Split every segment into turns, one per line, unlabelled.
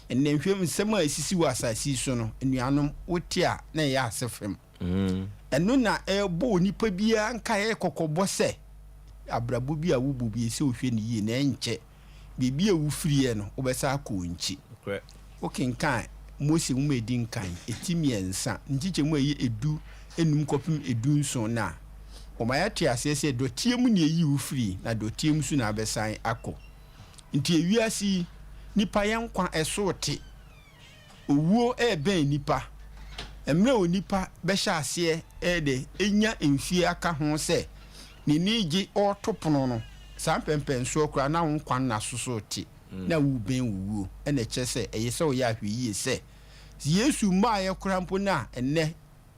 Ɛnnɛ nhwɛ nsɛm a esisi wɔ asase yi so no, anuanom, wote a na ɛyɛ ase fam. Ɛno na ɛrebɔ onipa biara nkaeɛ kɔkɔbɔ sɛ, abrabɔ bi a wobɔ bi, ɛsɛ wohwɛ no yie na ɛnkyɛ baabi a wofiriiɛ no, wobɛsan akɔ wo nkyi. Wokenkan Mose nwoma a ɛdi nkan, ti 3, nkyekyɛmu a ɛyɛ 15 kɔpem 17 no a, wɔma yɛte aseɛ sɛ dɔteɛ mu na ɛyii wo firii, na dɔteɛ mu nso na wobɛsan akɔ. Nti ewiase yi, nnipa yɛn nkwa ɛso te. Owuo rebɛn nnipa. Mmerɛ a onipa bɛhyɛ aseɛ ɛredɛ nya mfie aka ho sɛ n'ani regye ɔreto pono no, saa mpɛnpɛnsoɔ koraa na wo nkwa nna so so rete na worebɛn wo wuo. Ɛna ɛkyerɛ sɛ ɛyɛ sɛ woyɛ ahwɛyie sɛ Yesu mmaeɛ koraa mpo no a ɛnnɛ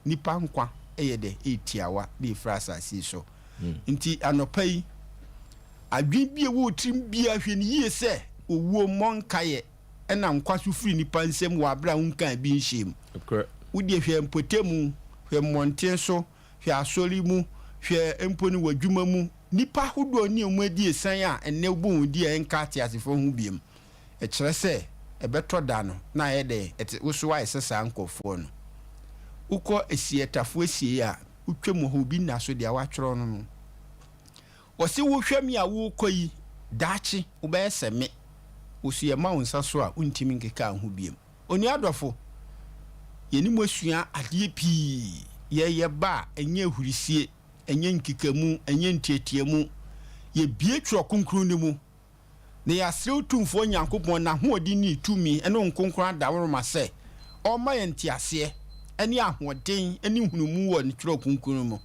nnipa nkwa yɛ dɛ ɛyɛ tiawa na ɛfiri asase yi so. Nti anɔpa yi, adwene bi a ɛwɔ wo tirim biara hwɛ no yie sɛ owuo mmɔ nkaeɛ na nkwa so firi nnipa nsam wɔ aberɛ a wonkaa bi nhyɛɛ mu. Wo deɛ hwɛ mpɔtamu, hwɛ mmɔnten so, hwɛ asɔre mu, hwɛ mpo no w'adwuma mu, nnipa ahodoɔ ne wɔn adi asiane a ɛnnɛ wobɔ wɔn din a ɛnka ateasefoɔ ho biom. Ɛkyerɛ sɛ ɛbɛtɔ da no na ayɛ dɛn? Ɛte wo so ayɛ sɛ saa nkurɔfoɔ no. Wokɔ asiɛtafoɔ asieeɛ a, wotwam wɔ hɔ obi nna so deɛ wɔatwerɛ no no. Ɔse wohwɛ me a worekɔ yi, daakye wobɛyɛ sɛ me. Wo so yɛma wo nsa so a wontumi nkeka wo ho biom. Onua dɔfo, yɛne mo asua adeɛ pii. Yɛyɛ ba a, ɛnyɛ ahurisie, ɛnyɛ nkekamu, ɛnyɛ nteateamu. Yɛbue Twerɛ Kronkron no mu. Na yɛasrɛ Otumfoɔ Nyankopɔn n'ahoɔden ne ne tumi ne Honhom Kronkron adaworoma sɛ ɔmma yɛn nteaseɛ ne ahoɔden ne nhunumu wɔ ne Twerɛ Kronkron no mu.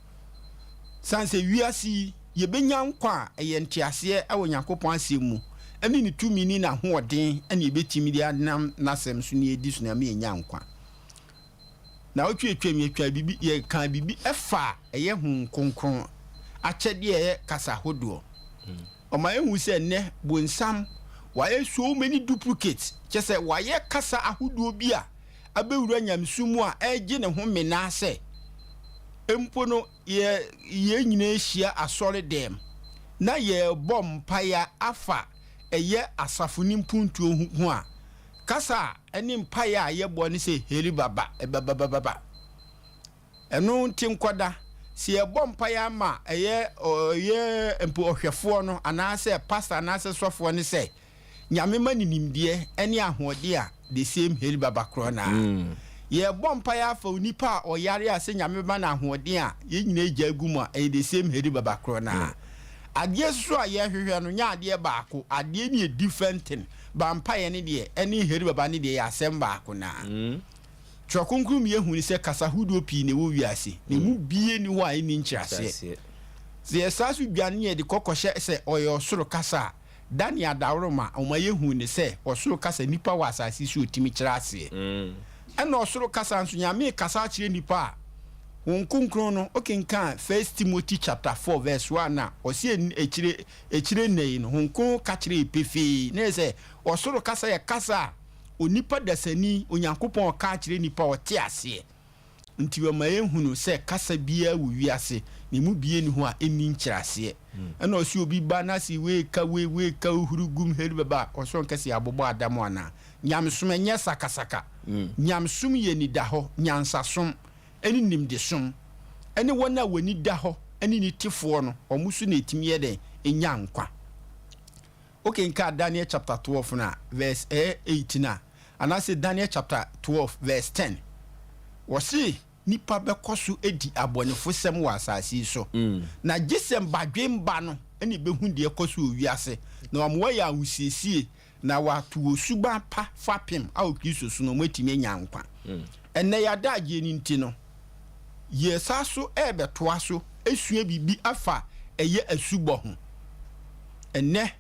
Sane sɛ wiase yi yɛbɛnya nkwa a ɛyɛ nteaseɛ wɔ Nyankopɔn asɛm mu ne ne tumi ne n'ahoɔden na yɛbɛtumi de anam n'asɛm so na yɛadi so na ama yɛanya nkwa. Naawɔtwe a atwam yɛtwaa biribi, yɛkaa biribi ɛfa ɛyɛ Honhom Kronkron akyɛdeɛ a ɛyɛ kasa hodoɔ. Ɔma yɛhu sɛ nnɛ bonsam wayɛ so many duplicates, kyerɛ sɛ wayɛ kasa ahodoɔ bi a abɛwura nyamesom mu a ɛregye ne ho menaa sɛ mpo no yɛ yɛn nyinaa hyia asɔre dɛm na yɛrebɔ mpaeɛ afa ɛyɛ asafo no mpuntuo ho a, kasa a ɛne mpaeɛ a yɛbɔ ne sɛ heri baba babababa. Ɛno nti nkɔda, sɛ yɛbɔ mpaeɛ ama ɛyɛ ɔyɛ mpo ɔhwɛfoɔ no anaasɛ pastor anaasɛ sɔfoɔ no sɛ Nyame ma no nimdeɛ ne ahoɔden a, the same heri baba korɔ no ara. Yɛbɔ mpaeɛ afa onipa a ɔyare a sɛ Nyame bɛma no ahoɔden a, yɛn nyinaa gyae gu mu a, ɛyɛ the same heri baba korɔ no ara. Adeɛ nso a yɛhwehwɛ no nyɛ adeɛ baako, adeɛ no yɛ different thing, but mpaeɛ no deɛ ɛne heri baba no deɛ ɛyɛ asɛm baako no ara. Twerɛ Kronkron mu yɛhu no sɛ kasa hodoɔ pii na ɛwɔ wiase, na ɛmu bie nni hɔ a ɛnni nkyerɛaseɛ. Sɛ yɛsan so dwane ne yɛde kɔ kɔhyɛ sɛ ɔyɛ ɔsoro kasa a, Daniel adaworoma ɔma yɛhu no sɛ ɔsoro kasa nnipa wɔ asase so ɔtumi kyerɛ aseɛ. Ɛna ɔsoro kasa nso Nyame rekasa akyerɛ nnipa a, Honhom Kronkron no, wokenkan First Timothy chapter 4 verse 1 a, ɔse akyire akyire nna yi no, Honhom Kronkron ka kyerɛ yɛ pefee, na yɛ sɛ ɔsoro kasa yɛ kasa a onipa dasani, Onyankopɔn reka akyerɛ nnipa a ɔte aseɛ. Nti ɔma yɛhunu sɛ kasa biara wɔ wiase, na emu biara nni hɔ a ɛnni nkyerɛaseɛ. Ɛna ɔse obi ba na se wei ka wei, wei ka ohuru gum heri bɛba a, ɔse ɔnkɛ sɛ yɛabobɔ adam anaa. Nyamesom ɛnyɛ sakasaka. Nyamesom yɛ anidahɔ, nyansasom, ɛne nimdesom. Ɛne wɔn a wɔn ani da hɔ ne nitefoɔ no, wɔn so na ɛtumi yɛ dɛn? Ɛnya nkwa. Wokenkan Daniel chapter 12 no a, verse ɛyɛ 8 no a, anaasɛ Daniel chapter 12 verse 10, wɔse nnipa bɛkɔ so adi abɔnefosɛm wɔ asase yi so, na gye sɛ badwemba no na ɛbɛhu deɛ ɛkɔ so wɔ wiase, na wɔama wɔayɛ ahosiesie, na wɔato wɔ suban pa fapem a wɔ Kristo so no, wɔatumi anya nkwa. Ɛnnɛ yɛn adagyeɛ no nti no, Yɛsan so rebɛtoa so asua biribi afa ɛyɛ asubɔ ho. Ɛnnɛ,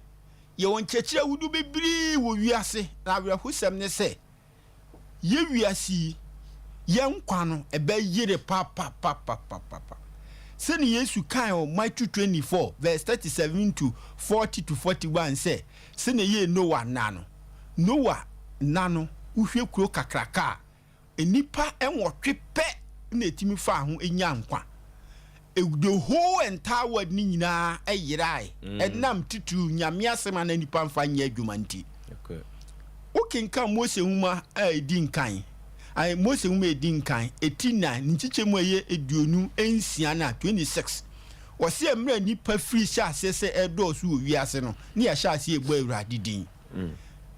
yɛwɔ nkyerɛkyerɛ ahodoɔ bebree wɔ wiase, na awerɛhosɛm ne sɛ, yɛ wiase yi, yɛn nkwa no, ɛbɛyere papapapapapa. Sɛnea Yesu kae wɔ Matthew 24 verse 37 to 40 to 41 sɛ, sɛnea ɛyɛɛ Noa nna no, Noa nna no, wohwɛ kuro kakraka a, Nnipa nwɔtwe pɛ na ɛtumi faa ho nyaa nkwa. The whole entire world no nyinaa yerae ɛnam titiriw Nyame asɛm a na nnipa mfa nyɛ adwuma nti. Wokenkan Mose Nwoma a Edi Nkan, ae, Mose Nwoma a Edi Nkan, eti nnan, ne nkyekyɛmu a ɛyɛ 26 no a, 26, ɔse mmerɛ a nnipa firi hyɛ aseɛ sɛ ɛredɔɔso wɔ wiase no, ne yɛahyɛ aseɛ rebɔ Awurade din.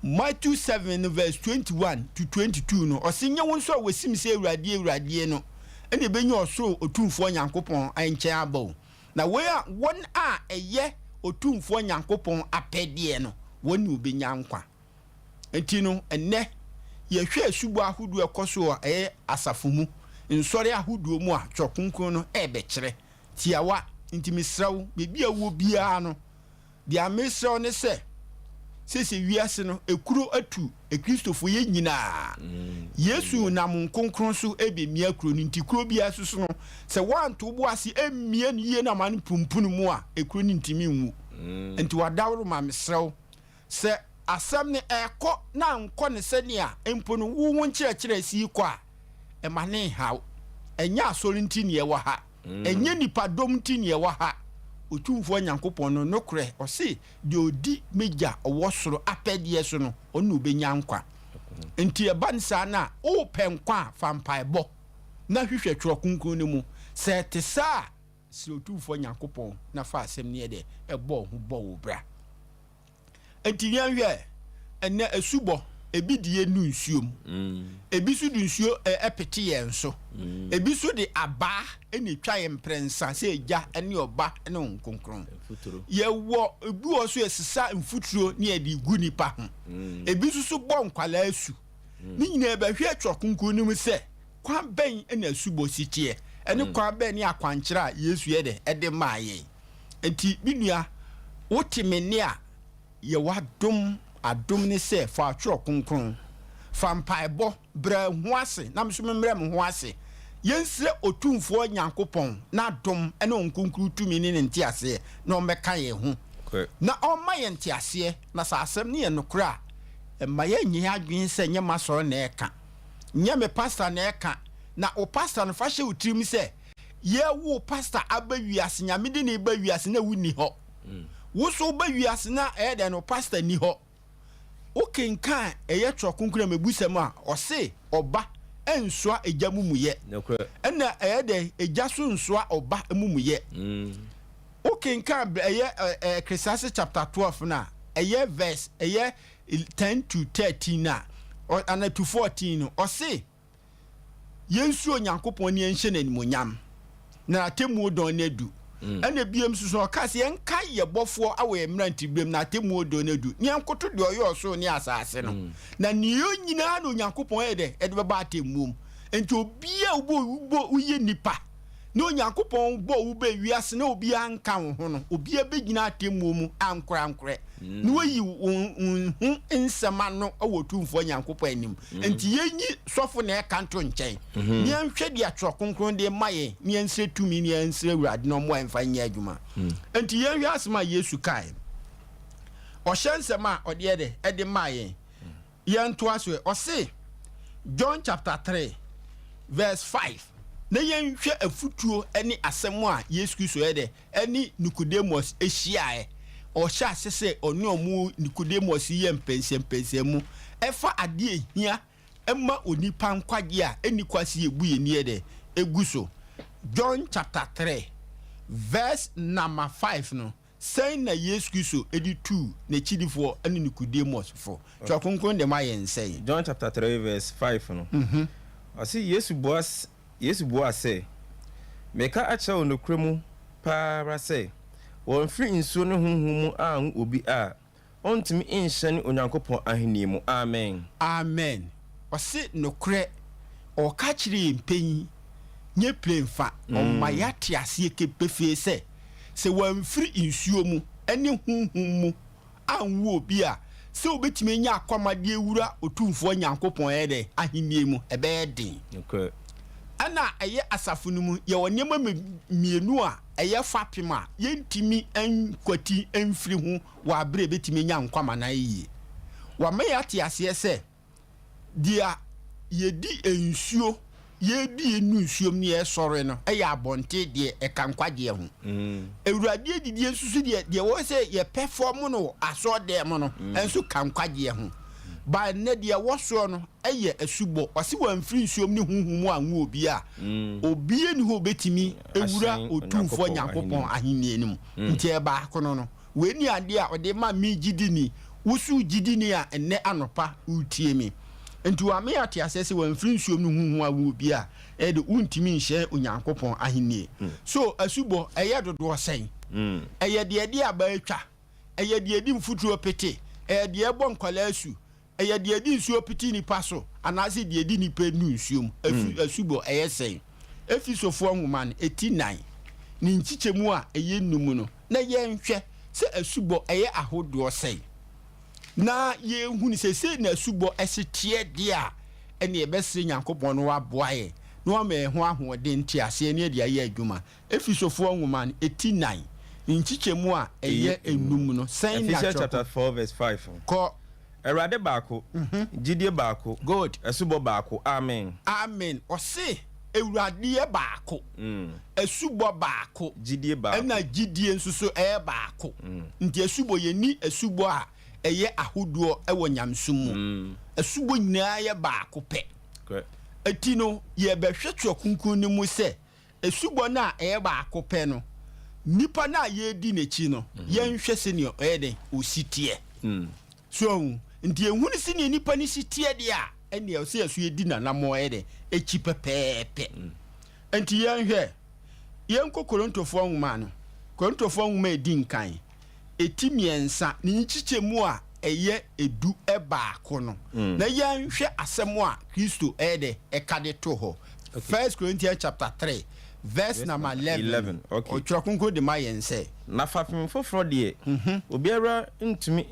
Matthew 7 no verse 21 to 22 no, ɔse nyɛ wo nso a wɔsim sɛ Awurade, Awurade no, ɛna ɛbɛnya ɔsoro Otumfoɔ Nyankopɔn nkyɛn aba o. Na wei a wɔn a ɛyɛ Otumfoɔ Nyankopɔn apɛdeɛ no, wɔn ne wɔbɛnya nkwa. Enti no, ɛnnɛ, yɛhwɛ asubɔ ahodoɔ a ɛkɔ so wɔ ɛyɛ asafo mu, nsɔre ahodoɔ mu a, Twerɛ Kronkron no rebɛkyerɛ tiawa. Nti mesrɛ wo, baabi a wowɔ biara no, Deɛ mesrɛ wo ne sɛ, seesei wiase no, ekuro atu Akristofo yɛ nyinaa. Yesu nam Honhom Kronkron so rebɛmia kuro no, nti kuro biara so so no, sɛ woanto wo bo ase ammia no yie na ama no pumpunu mu a, ekuro no ntumi nwu. Nti w'adaworoma mesrɛ wo, sɛ asɛm no ɛrekɔ na ankɔ no sɛnea mpo no wo wo nkyerɛkyerɛ si rekɔ a, ɛma no nhaw. Ɛnyɛ asɔre nti na yɛwɔ ha. Ɛnyɛ nnipadɔm nti na yɛwɔ ha. Otumfoɔ Nyankopɔn no, nokorɛ, ɔse, Deɛ ɔdi m'Agya ɔwɔ soro apɛdeɛ so no, ɔno na ɔbɛnya nkwa. Nti ɛba no saa no a, wopɛ nkwa a, fa mpaebɔ na hwehwɛ Twerɛ Kronkron no mu. Sɛ ɛte saa a, srɛ Otumfoɔ Nyankopɔn na fa asɛm no yɛ dɛ? Bɔ wo ho bɔ wo bra. Enti yɛnhwɛ ɛnnɛ asubɔ, ebi de yɛn nu nsuo mu, ebi nso de nsuo pete yɛn so, ebi nso de abaa na etwa yɛn mprɛnsa sɛ Agya ne Ɔba ne Honhom Kronkron. Yɛwɔ ebi wɔ so yɛsesa mfuturo ne yɛde gu nipa ho, ebi nso so bɔ nkwadaa asu. Ne nyinaa bɛhwɛ Twerɛ Kronkron no mu sɛ kwan bɛn na asubɔ si teɛ, ɛne kwan bɛn ne akwankyerɛ a Yesu yɛ dɛ ɛde maa yɛn. Enti me nua, wote me nne a, yɛ w'adom, adom ne sɛ fa Twerɛ Kronkron, fa mpaebɔ, brɛ ho ase, na me nso memmrɛ me ho ase. Yɛnsrɛ Otumfoɔ Nyankopɔn n'adom ne Honhom Kronkron tumi ne ne nteaseɛ na ɔmmɛka yɛn ho, na ɔmma yɛn nteaseɛ, na sɛ asɛm no yɛ nokorɛ a, mma yɛnnye yɛn adwene sɛ nyɛ m'asɔre na ɛreka, nyɛ me pastor na ɛreka, na wo pastor no fa hyɛ wo tirim sɛ Yɛ wo pastor aba wiase nyame de ne ba wiase na wo ni hɔ wo so ba wiase na ɛyɛ dɛn no pastor ni hɔ wo kenkan ɛyɛ twerɛ kronkron na mebusɛm a ɔse ɔba ɛnsoa egya mumuyɛ ɛna ɛyɛ dɛn egya so nsoa ɔba mumuyɛ wo kenkan ɛyɛ Ecclesiastes chapter 12 na ɛyɛ verse ɛyɛ 10 to 13 na ana to 14 no ɔse Yɛnsuro Onyankopɔn na yɛnhyɛ no animuonyam, na n'atemmuo dɔn no adu. Ɛna biom nso so ɔkaa sɛ yɛnkae yɛn Bɔfoɔ wɔ yɛn mmeranteberɛm, na atemmuo dɔn no adu, na yɛnkoto deɛ ɔyɛɛ ɔsoro ne asase no. Na nea ɛyɛ nyinaa na Onyankopɔn yɛ dɛ ɛde bɛba atemmuo mu. Enti obiara a wobɔ woyɛ nipa na Onyankopɔn bɔɔ wo baa wiase na obiara nka wo ho no, obiara bɛgyina atemmuo mu ankorankorɛ na wayi wo ho nsɛm ano wɔ Otumfoɔ Nyankopɔn anim. Enti yɛnyi sɔfo na ɛka nto nkyɛn, na yɛnhwɛ deɛ Twerɛ Kronkron de ma yɛn, na yɛnsrɛ tumi, na yɛnsrɛ Awurade na ɔmmoa yɛn mfa nyɛ adwuma. Enti yɛnhwɛ asɛm a Yesu kae, ɔhyɛ nsɛm a ɔde yɛ dɛ ɛde maa yɛn. Yɛntoa so ɛ. Ɔse, John chapter 3 verse 5, na yɛnhwɛ afutuo ne asɛm a Yesu Kristo yɛ dɛ ɛne Nicodemus hyiaɛ. Ɔhyɛ ase sɛ ɔne ɔmo Nicodemus yɛ mpɛnsɛmpɛnsɛmu ɛfa adeɛ ɛhia ma onipa nkwagyeɛ a ɛnni kwa sɛ yɛbu yɛn ani yɛ dɛ ɛgu so. John chapter 3 verse number 5 no, Sɛn na Yesu Kristo de tuu n'akyidifoɔ ne Nicodemus fo? Twerɛ Kronkron de ma yɛn sɛn?
John chapter 3 verse 5 no, ɔse Yesu bua Yesu buaa sɛ, Mereka akyerɛ wo nokorɛ mu pa ara sɛ, wɔamfiri nsuo ne Honhom mu anwo obi a, ɔntumi nhyɛne Onyankopɔn ahennie mu. Amen.
Amen ɔse nokorɛ ɔɔka kyerɛ yɛn panyin nyɛ plane fa ɔma yɛate aseɛ ke pefee sɛ sɛ wamfiri nsuo mu ne honhom mu anwo obi a sɛ obetumi anya akwama de awura Otumfoɔ Nyankopɔn ɛyɛ dɛn ahennie mu ɛbɛyɛ den.
Nokorɛ.
Ɛna ɛyɛ asafo no mu yɛwɔ nneɛma mmienu a ɛyɛ fapem a yɛntumi nkwati mfiri ho wɔ abere a ebetumi anya nkwa ma no ayɛ yie. Wama yɛate aseɛ sɛ deɛ yɛdi nsuo, yɛdi yɛn nu nsuom ne yɛsɔre no yɛ abɔnten deɛ ɛka nkwagyeɛ ho. Awurade adidie nso so deɛ deɛ wɔwɔ sɛ yɛpɛfɔm no wɔ asɔɔdan mu no nso ka nkwagyeɛ ho. Ba nnɛ deɛ ɛwɔ soɔ no yɛ asubɔ. Ɔse wamfiri nsuom ne honhom mu anwo obi a, obia nni hɔ a obɛtumi awura
Ahyɛn
Otumfoɔ
Onyankopɔn
Nyankopɔn
ahennie.
ahennie no mu. Nti ɛyɛ baako no no. Wei ne adeɛ a ɔde ma me gyidini, wo nso wo gyidini a nnɛ anɔpa woretie me. Nti wame ate aseɛ sɛ wamfiri nsuom ne honhom anwo obi a, ɛyɛ de wontumi nhyɛn Onyankopɔn ahennie. So asubɔ ɛyɛ dodoɔ sɛn? Ɛyɛ deɛ ɛde aba atwa? Ɛyɛ deɛ ɛde mfuturo pete? Ɛyɛ deɛ ɛbɔ nkwadaa asu? Ɛyɛ deɛ ɛde nsuo pete nnipa so anaasɛ deɛ ɛde nnipa nu nsuo mu? Asu, asubɔ, ɛyɛ sɛn? Efesofoɔ nwoma no, eti nnan, ne nkyekyɛmu a ɛyɛ nnum no, na yɛnhwɛ sɛ asubɔ ɛyɛ ahodoɔ sɛn, na yɛhunu sɛ sei na asubɔ se teɛ deɛ a, ɛnneɛ yɛbɛsrɛ Nyankopɔn na waboa yɛn, na wama yɛn ho ahoɔden, nteaseɛ ne yɛde ayɛ adwuma. Efesofoɔ nwoma no, eti nnan, ne nkyekyɛmu a ɛyɛ nnum no, sɛn na
Ephesians
Twerɛ
chapter 4 verse 5.
Kɔ.
Awurade baako, gyidie baako,
Good.
asubɔ baako. Amen.
Amen. Ɔse Awurade yɛ baako, asubɔ baako,
Gyidie baako.
ɛna gyidie nso so ɛyɛ baako. Nti asubɔ, yɛnni asubɔ a ɛyɛ ahodoɔ ɛwɔ nyamesom mu. Asubɔ nyinaa yɛ baako pɛ.
Correct.
Eti no, yɛbɛhwɛ Twerɛ Kronkron no mu sɛ asubɔ no a ɛyɛ baako pɛ no, nipa no a yɛredi n'akyi no, yɛnhwɛ sɛnea ɔyɛ dɛn, ɔsi teɛ. So ahu? Nti yɛhunu sɛnea nipa no si teɛ deɛ a, ɛnneɛ ɔsɛ yɛ so yɛdi n'anammɔn yɛ dɛn, akyi pɛpɛɛpɛ. Nti yɛnhwɛ, yɛnkɔ Korintofoɔ nwoma no, Korintofoɔ nwoma a ɛdi nkan, ɛti 3, ne nkyekyɛmu a ɛyɛ 11 no, na yɛnhwɛ asɛm a Kristo ɛyɛ dɛ ɛka de to hɔ. First Corinthians chapter 3 verse number 11.
11, okay.
Ɔtwerɛ Kronkron de ma yɛn sɛ,
Na fapem foforɔ deɛ, obiara ntumi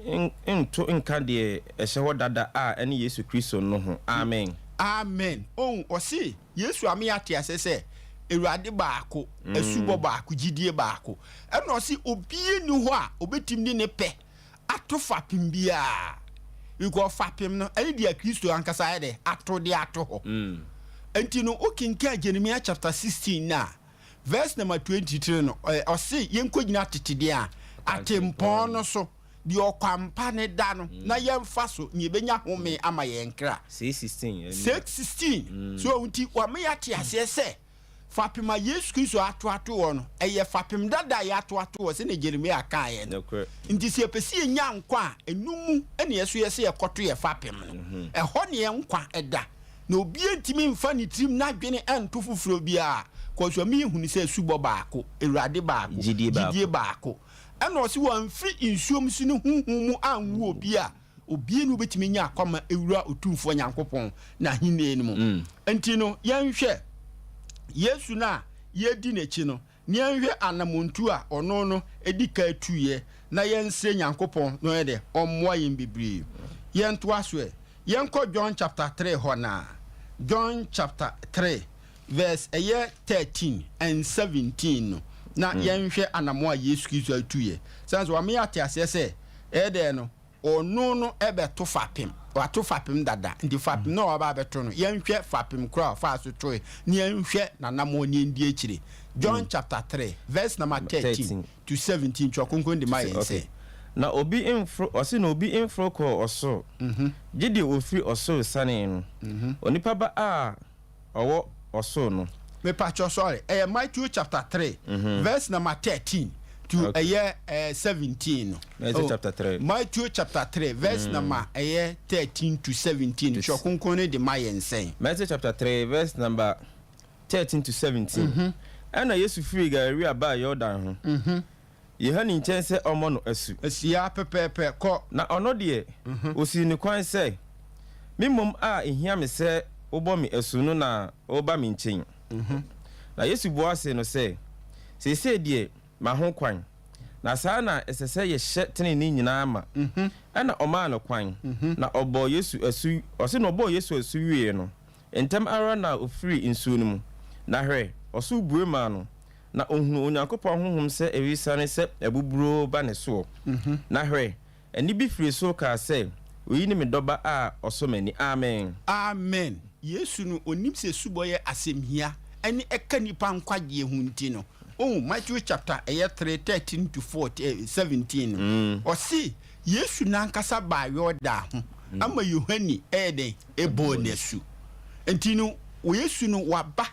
nto nka deɛ ɛhyɛ hɔ dada a ɛne Yesu Kristo no ho. Amen.
Amen. Ohun ɔse Yesu ame ate ase sɛ Awurade baako, asubɔ baako, gyidie baako. Ɛna ɔse obie ni hɔ a obɛtumi de ne pɛ ato fapem biara. Because fapem no ɛne deɛ Kristo ankasa ayɛ dɛ ato de ato hɔ. Nti no wokenkan Jeremiah chapter 16 na verse number 23 no, ɔse yɛnkɔgyina tetedeɛ a atempɔn no so deɛ ɔkwampa ne da no na yɛmfa so ne yɛbɛnya home ama yɛn kra.
6:16.
6:16. So nti wama yɛate aseɛ sɛ fapem a Yesu Kristo ato ato hɔ no ɛyɛ fapem dada a yɛato ato hɔ sɛnea Jeremia kaeɛ no.
Nokorɛ.
Nti sɛ yɛpɛ sɛ yɛnya nkwa a, ɛno mu ɛne yɛ so yɛ sɛ yɛkɔto yɛ fapem no, ɛhɔ ne yɛ nkwa ɛda, na obiara ntumi mfa ne tirim n'adwene ɛnto foforɔ biara kɔsɔ mi ehunu sɛ asubɔ baako, Awurade baako,
Gyidie baako.
gyidie baako. Ɛna ɔsi wɔmfiri nsuom so ne honhom mu anwo obi a, obiara ne wobɛtumi nya akwama ewura Otumfoɔ Nyankopɔn n'ahenni no mu. Nti no yɛnhwɛ Yesu no a yɛdi n'akyi no, ne yɛnhwɛ anamontu a ɔno no edi ka tuiɛ, na yɛnsrɛ Nyankopɔn na ɔyɛ dɛ ɔmmoa yɛn bebree. Yɛntoa so ɛ, yɛnkɔ John chapter 3 hɔ naa. John chapter 3 verse ɛyɛ 13 and 17 no, na yɛnhwɛ anamo a Yesu Kristo atuyɛ sɛn so wame ate aseɛ sɛ ɛyɛ dɛ no ɔno no ɛbɛto fapem, wato fapem dada. Nti fapem na waba abɛto no, yɛnhwɛ fapem koraa a ɔfaa so toe, ne yɛnhwɛ n'anammɔn ne yɛndi akyire. John chapter 3 verse number 13
13
to 17, Twerɛ Kronkron de ma yɛn sɛ,
Na obi mforo, ɔse na obi mforo kɔɔ ɔsoro gye deɛ ofiri ɔsoro sanee no, onipa ba a ɔwɔ ɔsoro no.
Mepatwɔ, sorry, ɛyɛ Matthew chapter 3 verse number 13 to ɛyɛ 17 no.
Matthew
Oh,
chapter 3.
Matthew chapter 3 verse number ɛyɛ 13 to 17, Twerɛ Kronkron no de ma yɛn sɛn?
Matthew chapter 3 verse number 13 to 17. Ɛna Yesu firi Galilea baa Yordan ho, Yohane nkyɛn sɛ ɔmmɔ no asu.
Asia pɛpɛɛpɛ, kɔ.
Na ɔno deɛ, osii ne kwan sɛ, "Me mmom a ehia me sɛ wobɔ me asu no na woba me nkyɛn?" Na Yesu bua see no sɛ, "Seesei deɛ ma ho kwan, na saa na ɛsɛ sɛ yɛhyɛ tenenee nyinaa ma." Ɛna ɔmaa no kwan, na ɔbɔɔ Yesu asu. Ɔse na ɔbɔɔ Yesu asu wieeɛ no, ntɛm ara na ɔfirii nsuo no mu, na hwɛ, ɔsoro bue maa no, na ɔhunuu Onyankopɔn honhom sɛ ɛresiane sɛ abubuo ba ne soɔ. Na hwɛ, ɛnne bi firi soro kaa sɛ, "Oyi ne me dɔba a ɔsɔ m'ani." Amen.
Amen. Yesu no onim sɛ subɔ yɛ asɛmhia ɛne ɛka nipa nkwagyeɛ ho. Nti no oh, Matthew chapter ɛyɛ 3 13 to 14, 17 no, ɔse Yesu nankasa baa Yordan ho. ama Yohane ɛyɛ dɛn ɛbɔɔ n'asu. Nti no Yesu no waba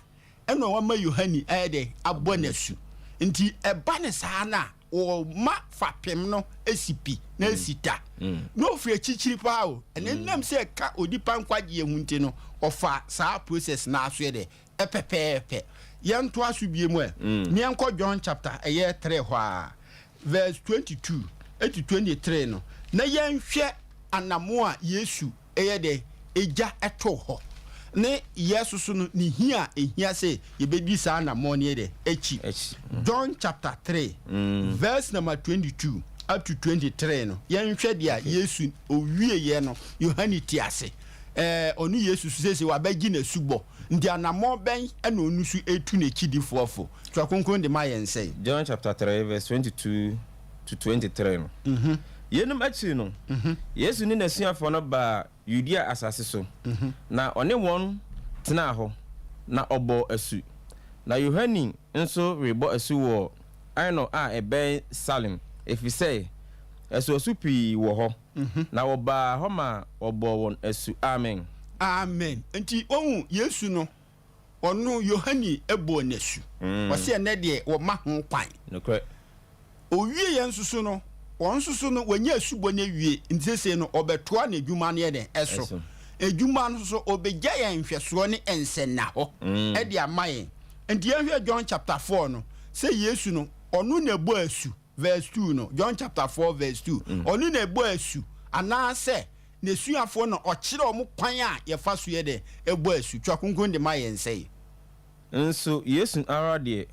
ɛna wama Yohane ɛyɛ dɛn abɔ n'asu. Nti ɛba ne saa no a, wɔma fapem no esi pi na esi ta na ofiri akyirikyiri paa o. Ɛna nam sɛ ɛka onipa nkwagyeɛ ho nti no, ɔfa saa process na aso yɛ dɛ ɛpɛpɛɛpɛ. Yɛntoa so bie mu ɛ ne yɛnkɔ John chapter ɛyɛ 3 hɔ a, verse 22 to 23 no, na yɛnhwɛ anamo a Yesu ɛyɛ dɛ egya ɛto hɔ ne yɛ soso no ne hia ehia sɛ yɛbɛdi saa anamo no yɛ dɛ akyi.
Akyi.
John chapter 3 verse number 22 up to 23 no, yɛnhwɛ deɛ a Yesu owieɛ no, Yohane te ase, ɔno Yesu so sɛsɛ wabɛgye n'asubɔ, nti anammɔ bɛn ɛna ɔno so etu n'akyidifoɔ fo? Twerɛ Kronkron de ma yɛn sɛn?
John chapter 3 verse 22 to 23 no, yeinom akyiri no, Yesu ne n'asuafoɔ no baa Yudea asase so, na ɔne wɔn tenaa hɔ na ɔbɔɔ asu. Na Yohane nso rebɔ asu wɔ Aino a ɛbɛn Salim, ɛfiri sɛ asuasu pii wɔ hɔ, na wɔbaa hɔ ma wɔbɔɔ wɔn asu. Amen.
Amen. Nti wɔhu Yesu no, ɔno Yohane bɔɔ n'asu. Ɔsɛ ɛnɛ deɛ wɔma ho kwan. Owie yɛn nso so no, wɔn nso so no wɔnyɛ asubɔ no awie, nti sese no ɔbɛtoa n'adwuma no yɛ dɛn ɛso.
Ɛso.
Adwuma no so ɔbɛgya yɛn nhwɛsoɔ ne nsɛnna hɔ ɛde ama yɛn. Nti yɛnhwɛ John chapter 4 no sɛ Yesu no, ɔno na ɛbɔ asu. Verse 2 no, John chapter 4 verse 2, ɔno na ɛbɔ asu anaasɛ n'asuafoɔ na ɔkyerɛ ɔmo kwan a yɛfa so yɛ dɛ ɛbɔ asu? Twerɛ Kronkron de ma yɛn sɛe.
Nso Yesu ara deɛ,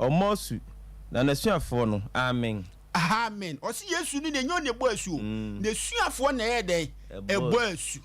ɔmmɔ asu, na n'asuafoɔ no. Amen.
Amen. Ɔsi Yesu no deɛ, nyɛ ɔna ɛbɔ asu o, n'asuafoɔ na ɛyɛ dɛn?
Ɛbɔ.
Ɛbɔ asu.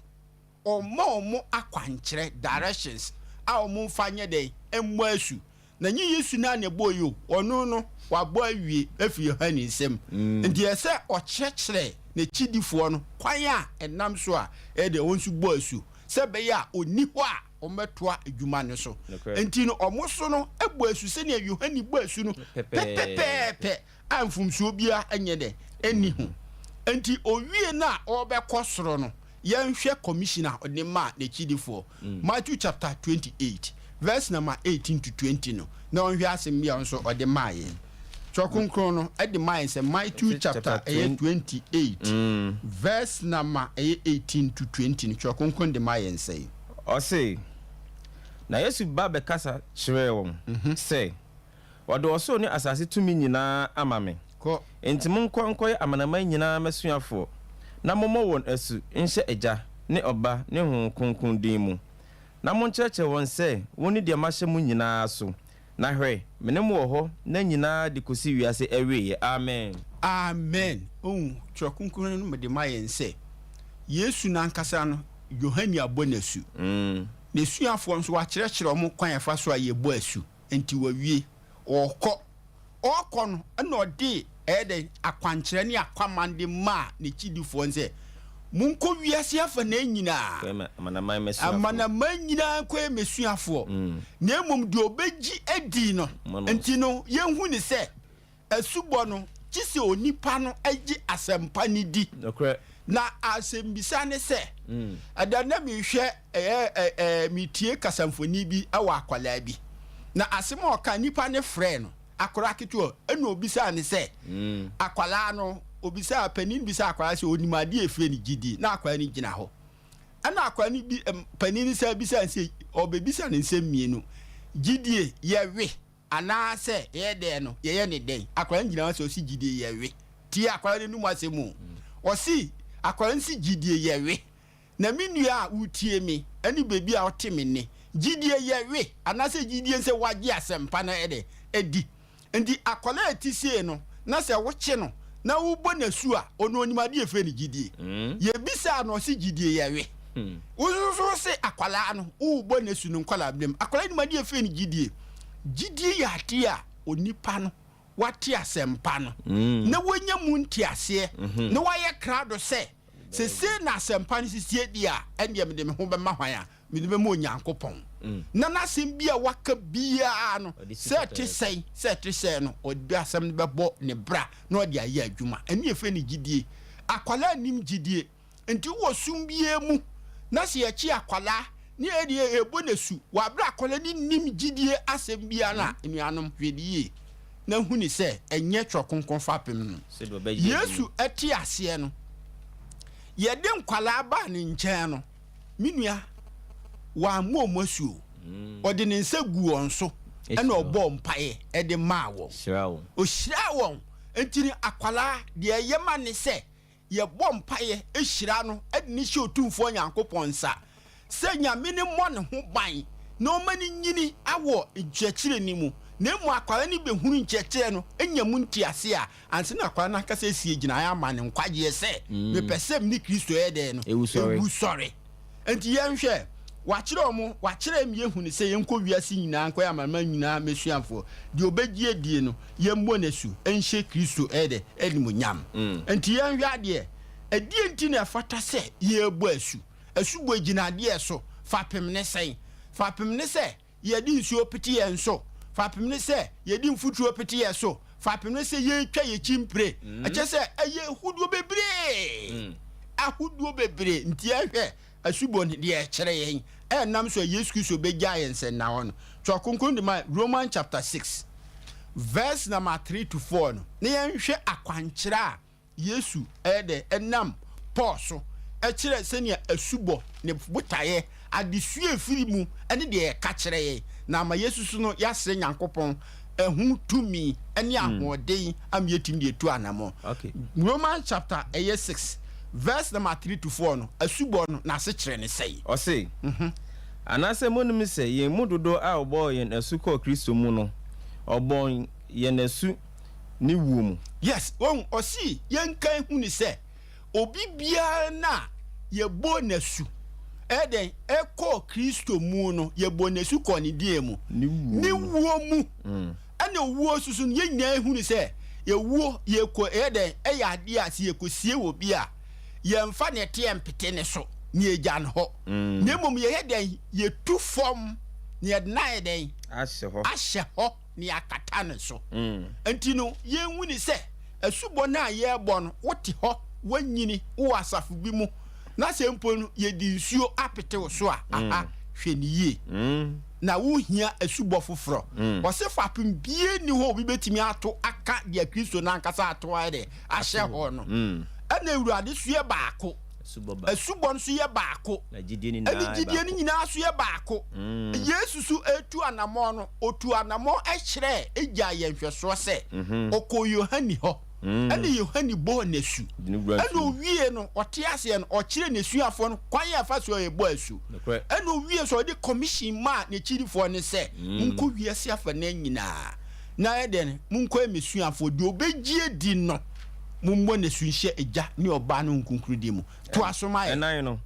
Ɔma ɔmo akwankyerɛ, directions a ɔmo nfa nyɛ dɛn ɛmmɔ asu, na nye Yesu naa na ɛbɔ yi o. Ɔno no wabɔ awie afiri Yohane nsam, nti ɛsɛ ɔkyerɛkyerɛ n'akyidifoɔ no kwan a ɛnam so a ɛyɛ deɛ wɔn nso bɔ asu, sɛ ɛbɛyɛ a ɔni hɔ a wɔbɛtoa adwuma no so. Nti no ɔmo so no ɛbɔ asu sɛnea Yohane bɔ asu no
Pɛpɛɛpɛ.
pɛpɛɛpɛ a mfomsoɔ biara nyɛ dɛ ɛnni ho. Nti owie no a ɔrebɛkɔ soro no, yɛnhwɛ commission a ɔde maa n'akyidifoɔ. Matthew chapter 28 verse number 18 to 20 no, na ɔnhwɛ asɛm bi a nso ɔde maa yɛn. Twerɛ Kronkron no ɛde maa yɛn sɛ Matthew chapter ɛyɛ 28 verse number ɛyɛ 18 to 20 no, Twerɛ Kronkron de maa yɛn sɛ.
Ɔse, na Yesu ba bɛkasa kyerɛɛ wɔn sɛ, "Wɔde ɔsoro ne asase tumi nyinaa ama me.
Kɔ.
Enti monkɔ nkɔyɛ amanaman nyinaa m'asuafoɔ, na mommɔ wɔn asu nhyɛ Agya ne Ɔba ne Honhom Kronkron din mu, na monkyerɛkyerɛ wɔn sɛ wɔnni deɛ mahyɛ mo nyinaa so. Na hwɛ, me ne mo wɔ hɔ nna nyinaa de kɔsi wiase awieeɛ. Amen."
Amen. Ohun Twerɛ Kronkron no de ma yɛn sɛ Yesu n'ankasa no, Yohane abɔ n'asu, n'asuafoɔ nso wakyerɛkyerɛ wɔn kwan a ɛfa so a yɛbɔ asu, nti wawie, ɔrekɔ. Ɔrekɔ no, ɛna ɔde ɛyɛ dɛ akwankyerɛ ne akwaman de maa n'akyidifoɔ no sɛ, monkɔ wiase afa na nyinaa
Kɔyɛ amanaman m'asuafoɔ.
Amanaman nyinaa nkɔyɛ m'asuafoɔ, na mmom deɛ ɔbɛgye adi no.
Mo no.
Nti no yɛnhu ne sɛ asubɔ no gye sɛ onipa no agye asɛmpa no di. Na asɛmbisa ne sɛ, ɛda na mehwɛ ɛyɛ ɛ ɛ metie kasamfoni bi ɛwɔ akwadaa bi, na asɛm a ɔka, nipa ne frɛ no akwadaa ketewa, ɛna obisaa ne sɛ, akwadaa no obisaa panin, bisa akwadaa sɛ onim adeɛ efiri ne gyidie, na akwadaa no gyina hɔ, ɛna akwadaa no bi panin no sɛ bisa sɛ, ɔbɛbisa ne nsɛm mmienu: gyidie yɛwe anaasɛ yɛyɛ dɛn no, yɛyɛ ne dɛn? Akwadaa no gyina hɔ sɛ ɔsi gyidie yɛwe. Tie akwadaa no anum asɛm o. Ɔsi akwadaa no si gyidie yɛwe. Na me nua a wotie me ɛne beebi a ɔte me ne, gyidie yɛwe anaasɛ gyidie sɛ wagye asɛmpa no ɛdɛ ɛdi? Nti akwadaa a ɛte sie no, na sɛ wokye no na wobɔ n'asu a, ɔno onim adeɛ efiri ne gyidie? Yɛbisaa no, ɔsi gyidie yɛwe. Wososo se akwadaa no wobɔ n'asu no, nkwadaa binom akwadaa nim adeɛ efiri ne gyidie? Gyidie yɛ adeɛ a onipa no wate asɛmpa no na wanya mu nteaseɛ na wayɛ krado sɛ sese na asɛmpa no sisie deɛ a, ɛndeɛ mede me ho bɛma hwan a, mede bɛma Onyankopɔn, na n'asɛm bi a waka biara no,
Ɔde si
sɛ ɛte
pɛpɛɛpɛ.
sɛn, sɛ ɛte sɛn no, ɔde asɛm no bɛbɔ ne bra na ɔde ayɛ adwuma. Ɛne yɛfrɛ no gyidie. Akwadaa nim gyidie. Nti wowɔ sum biara mu na sɛ yɛkye akwadaa ne yɛde yɛbɔ no asu wɔ aberɛ a akwadaa no nnim gyidie asɛm biara no a, anuanom, hwɛ no yie na hu no sɛ ɛnyɛ Twerɛ Kronkron fapem no. Yesu te aseɛ no, yɛde nkwadaa baa ne nkyɛn no, me nua, wammɔ wɔn asu o. Ɔde ne nsa guu wɔn so ɛna ɔbɔɔ mpaeɛ de maa wɔn. Ɔhyiraa wɔn. Nti no akwadaa, deɛ ɛyɛ ma ne sɛ yɛbɔ mpaeɛ hyira no de no hyɛ Otumfoɔ Nyankopɔn nsa sɛ Nyame no mmɔ ne ho ban na ɔma no nyini wɔ nkyerɛkyerɛ no mu, na mmom akwadaa no bɛhunu nkyerɛkyerɛ no nya mu nteaseɛ a, ansa na akwadaa no ankasa asie gyinaeɛ ama no nkwagyeɛ sɛ, Mepɛ sɛ mene Kristo yɛ dɛn no? Ɛwu sɔre. Enti yɛnhwɛ, Wakyerɛ wɔn, wakyerɛ yɛn ma yɛhunu sɛ yɛnkɔ wiase nyinaa nkɔyɛ amanaman nyinaa m'asuafoɔ. Deɛ ɔbɛgye adie no, yɛmmɔ no asu nhyɛ Kristo ɛyɛ dɛ, animuonyam. Enti yɛnhwɛ adeɛ, ɛdeɛn nti na ɛfata sɛ yɛbɔ asu? Asubɔ gyina adeɛ so, fapem ne sɛn? Fapem ne sɛ yɛde nsuo pete yɛn so, fapem ne sɛ yɛde mfuturo pete yɛn so, fapem ne sɛ yɛretwa yɛn akyi mpire. Ɛkyɛ sɛ ɛyɛ ahodoɔ bebree, ahodoɔ bebree. Nti yɛhwɛ asubɔ no deɛ ɛkyerɛ yɛn ɛnam so a Yesu Kristo bɛgyaa yɛn sɛnnahɔ no. Twerɛ Kronkron de ma Roman chapter 6 verse number 3 to 4 no, na yɛnhwɛ akwankyerɛ a Yesu de nam Paul so kyerɛɛ sɛnea asubɔ, ne botaeɛ, adesua a ɛfiri mu ne deɛ ɛka kyerɛ yɛn, na ama yɛasusu no, yɛasrɛ Nyankopɔn ɛho tumi ne ahoɔden ama yɛatumi de atu anammɔn. Romans chapter ɛyɛ 6 verse number 3 to 4 no, asubɔ no n'asekyerɛ ne sɛn?
Ɔse, Anaasɛ monnim sɛ yɛn mu dodoɔ a wɔbɔɔ yɛn asu kɔɔ Kristo mu no, wɔbɔɔ yɛn asu ne wuo mu.
Yes, wahu, ɔse yɛnka nhu no sɛ obi biara no a yɛbɔɔ no asu, ɛyɛ dɛn, ɛkɔɔ Kristo mu no, yɛbɔɔ no asu kɔɔ ne deɛn mu? Ne wuo mu. Ɛna owuo nso so no, yɛn nyinaa hunu sɛ yɛwuo, yɛkɔ, ɛyɛ dɛn, ɛyɛ adeɛ a sɛ yɛkɔsie wɔ bi a, yɛmfa nɛteɛ mpete ne so na yɛgya no hɔ, na mmom yɛyɛ dɛn, yɛtu fam na yɛde no ayɛ dɛn? Ahyɛ hɔ. na yɛakata ne so. Enti no, yenhu no sɛ asubɔ no a yɛrebɔ no, wote hɔ, woanyini, wowɔ asafo bi mu, na sɛ mpo no yɛde nsuo apete wo so a, aha, hwɛ no yie. Na wohia asubɔ foforɔ. Ɔse fapem biara nni hɔ a obi bɛtumi ato aka deɛ Kristo no ankasa ato ayɛ dɛ ahyɛ hɔ no. Ɛna Awurade so yɛ baako. Asubɔ nso yɛ baako. Ɛne gyidie no nyinaa nso yɛ baako. Yesu so retu anammɔn no, ɔtuu anammɔn kyerɛɛ, gyaa yɛn nhwɛsoɔ sɛ, ɔkɔɔ Yohane hɔ, ɛne Yohane bɔɔ no asu. Ɛna ɔwie no, ɔte aseɛ no, ɔkyerɛɛ n'asuafoɔ no kwan a ɛfa so a yɛbɔ asu. Ɛna ɔwie nso, ɔde commission maa n'akyirifoɔ no sɛ, monkɔ wiase afanan nyinaa, na ayɛ dɛn? Monkɔyɛ m'asuafoɔ, deɛ ɔbɛgye adi no, mommɔ no asu nhyɛ Agya ne Ɔba ne Honhom Kronkron din mu. Toa so ma yɛn.
Ɛnan no,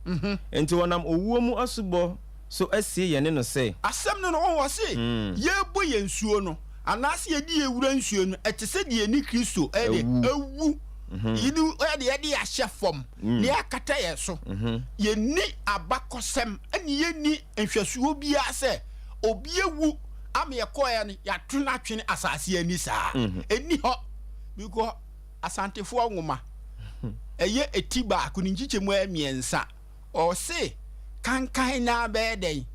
Enti wɔnam owuo mu asubɔ so asie yɛne no sɛ.
Asɛm no no, wohu, ɔse, yɛrebɔ yɛn nsuo no, anaase yɛde yɛn wura nsuo no, ɛte sɛ deɛ yɛne Kristo ɛde awu, yɛde ɛde yɛde ahyɛ fam, na yɛakata yɛn so. Yɛnni abakɔsɛm, ɛne yɛnni nhwɛsoɔ biara sɛ obi awu ama yɛkɔeɛ no, yɛato no atwene asase ani saa. Ɛnni hɔ. Because Asantefoɔ nwoma, ɛyɛ eti baako, ne nkyekyɛmu ɛyɛ mmiɛnsa. Ɔse kankan no ara bɛyɛ dɛn?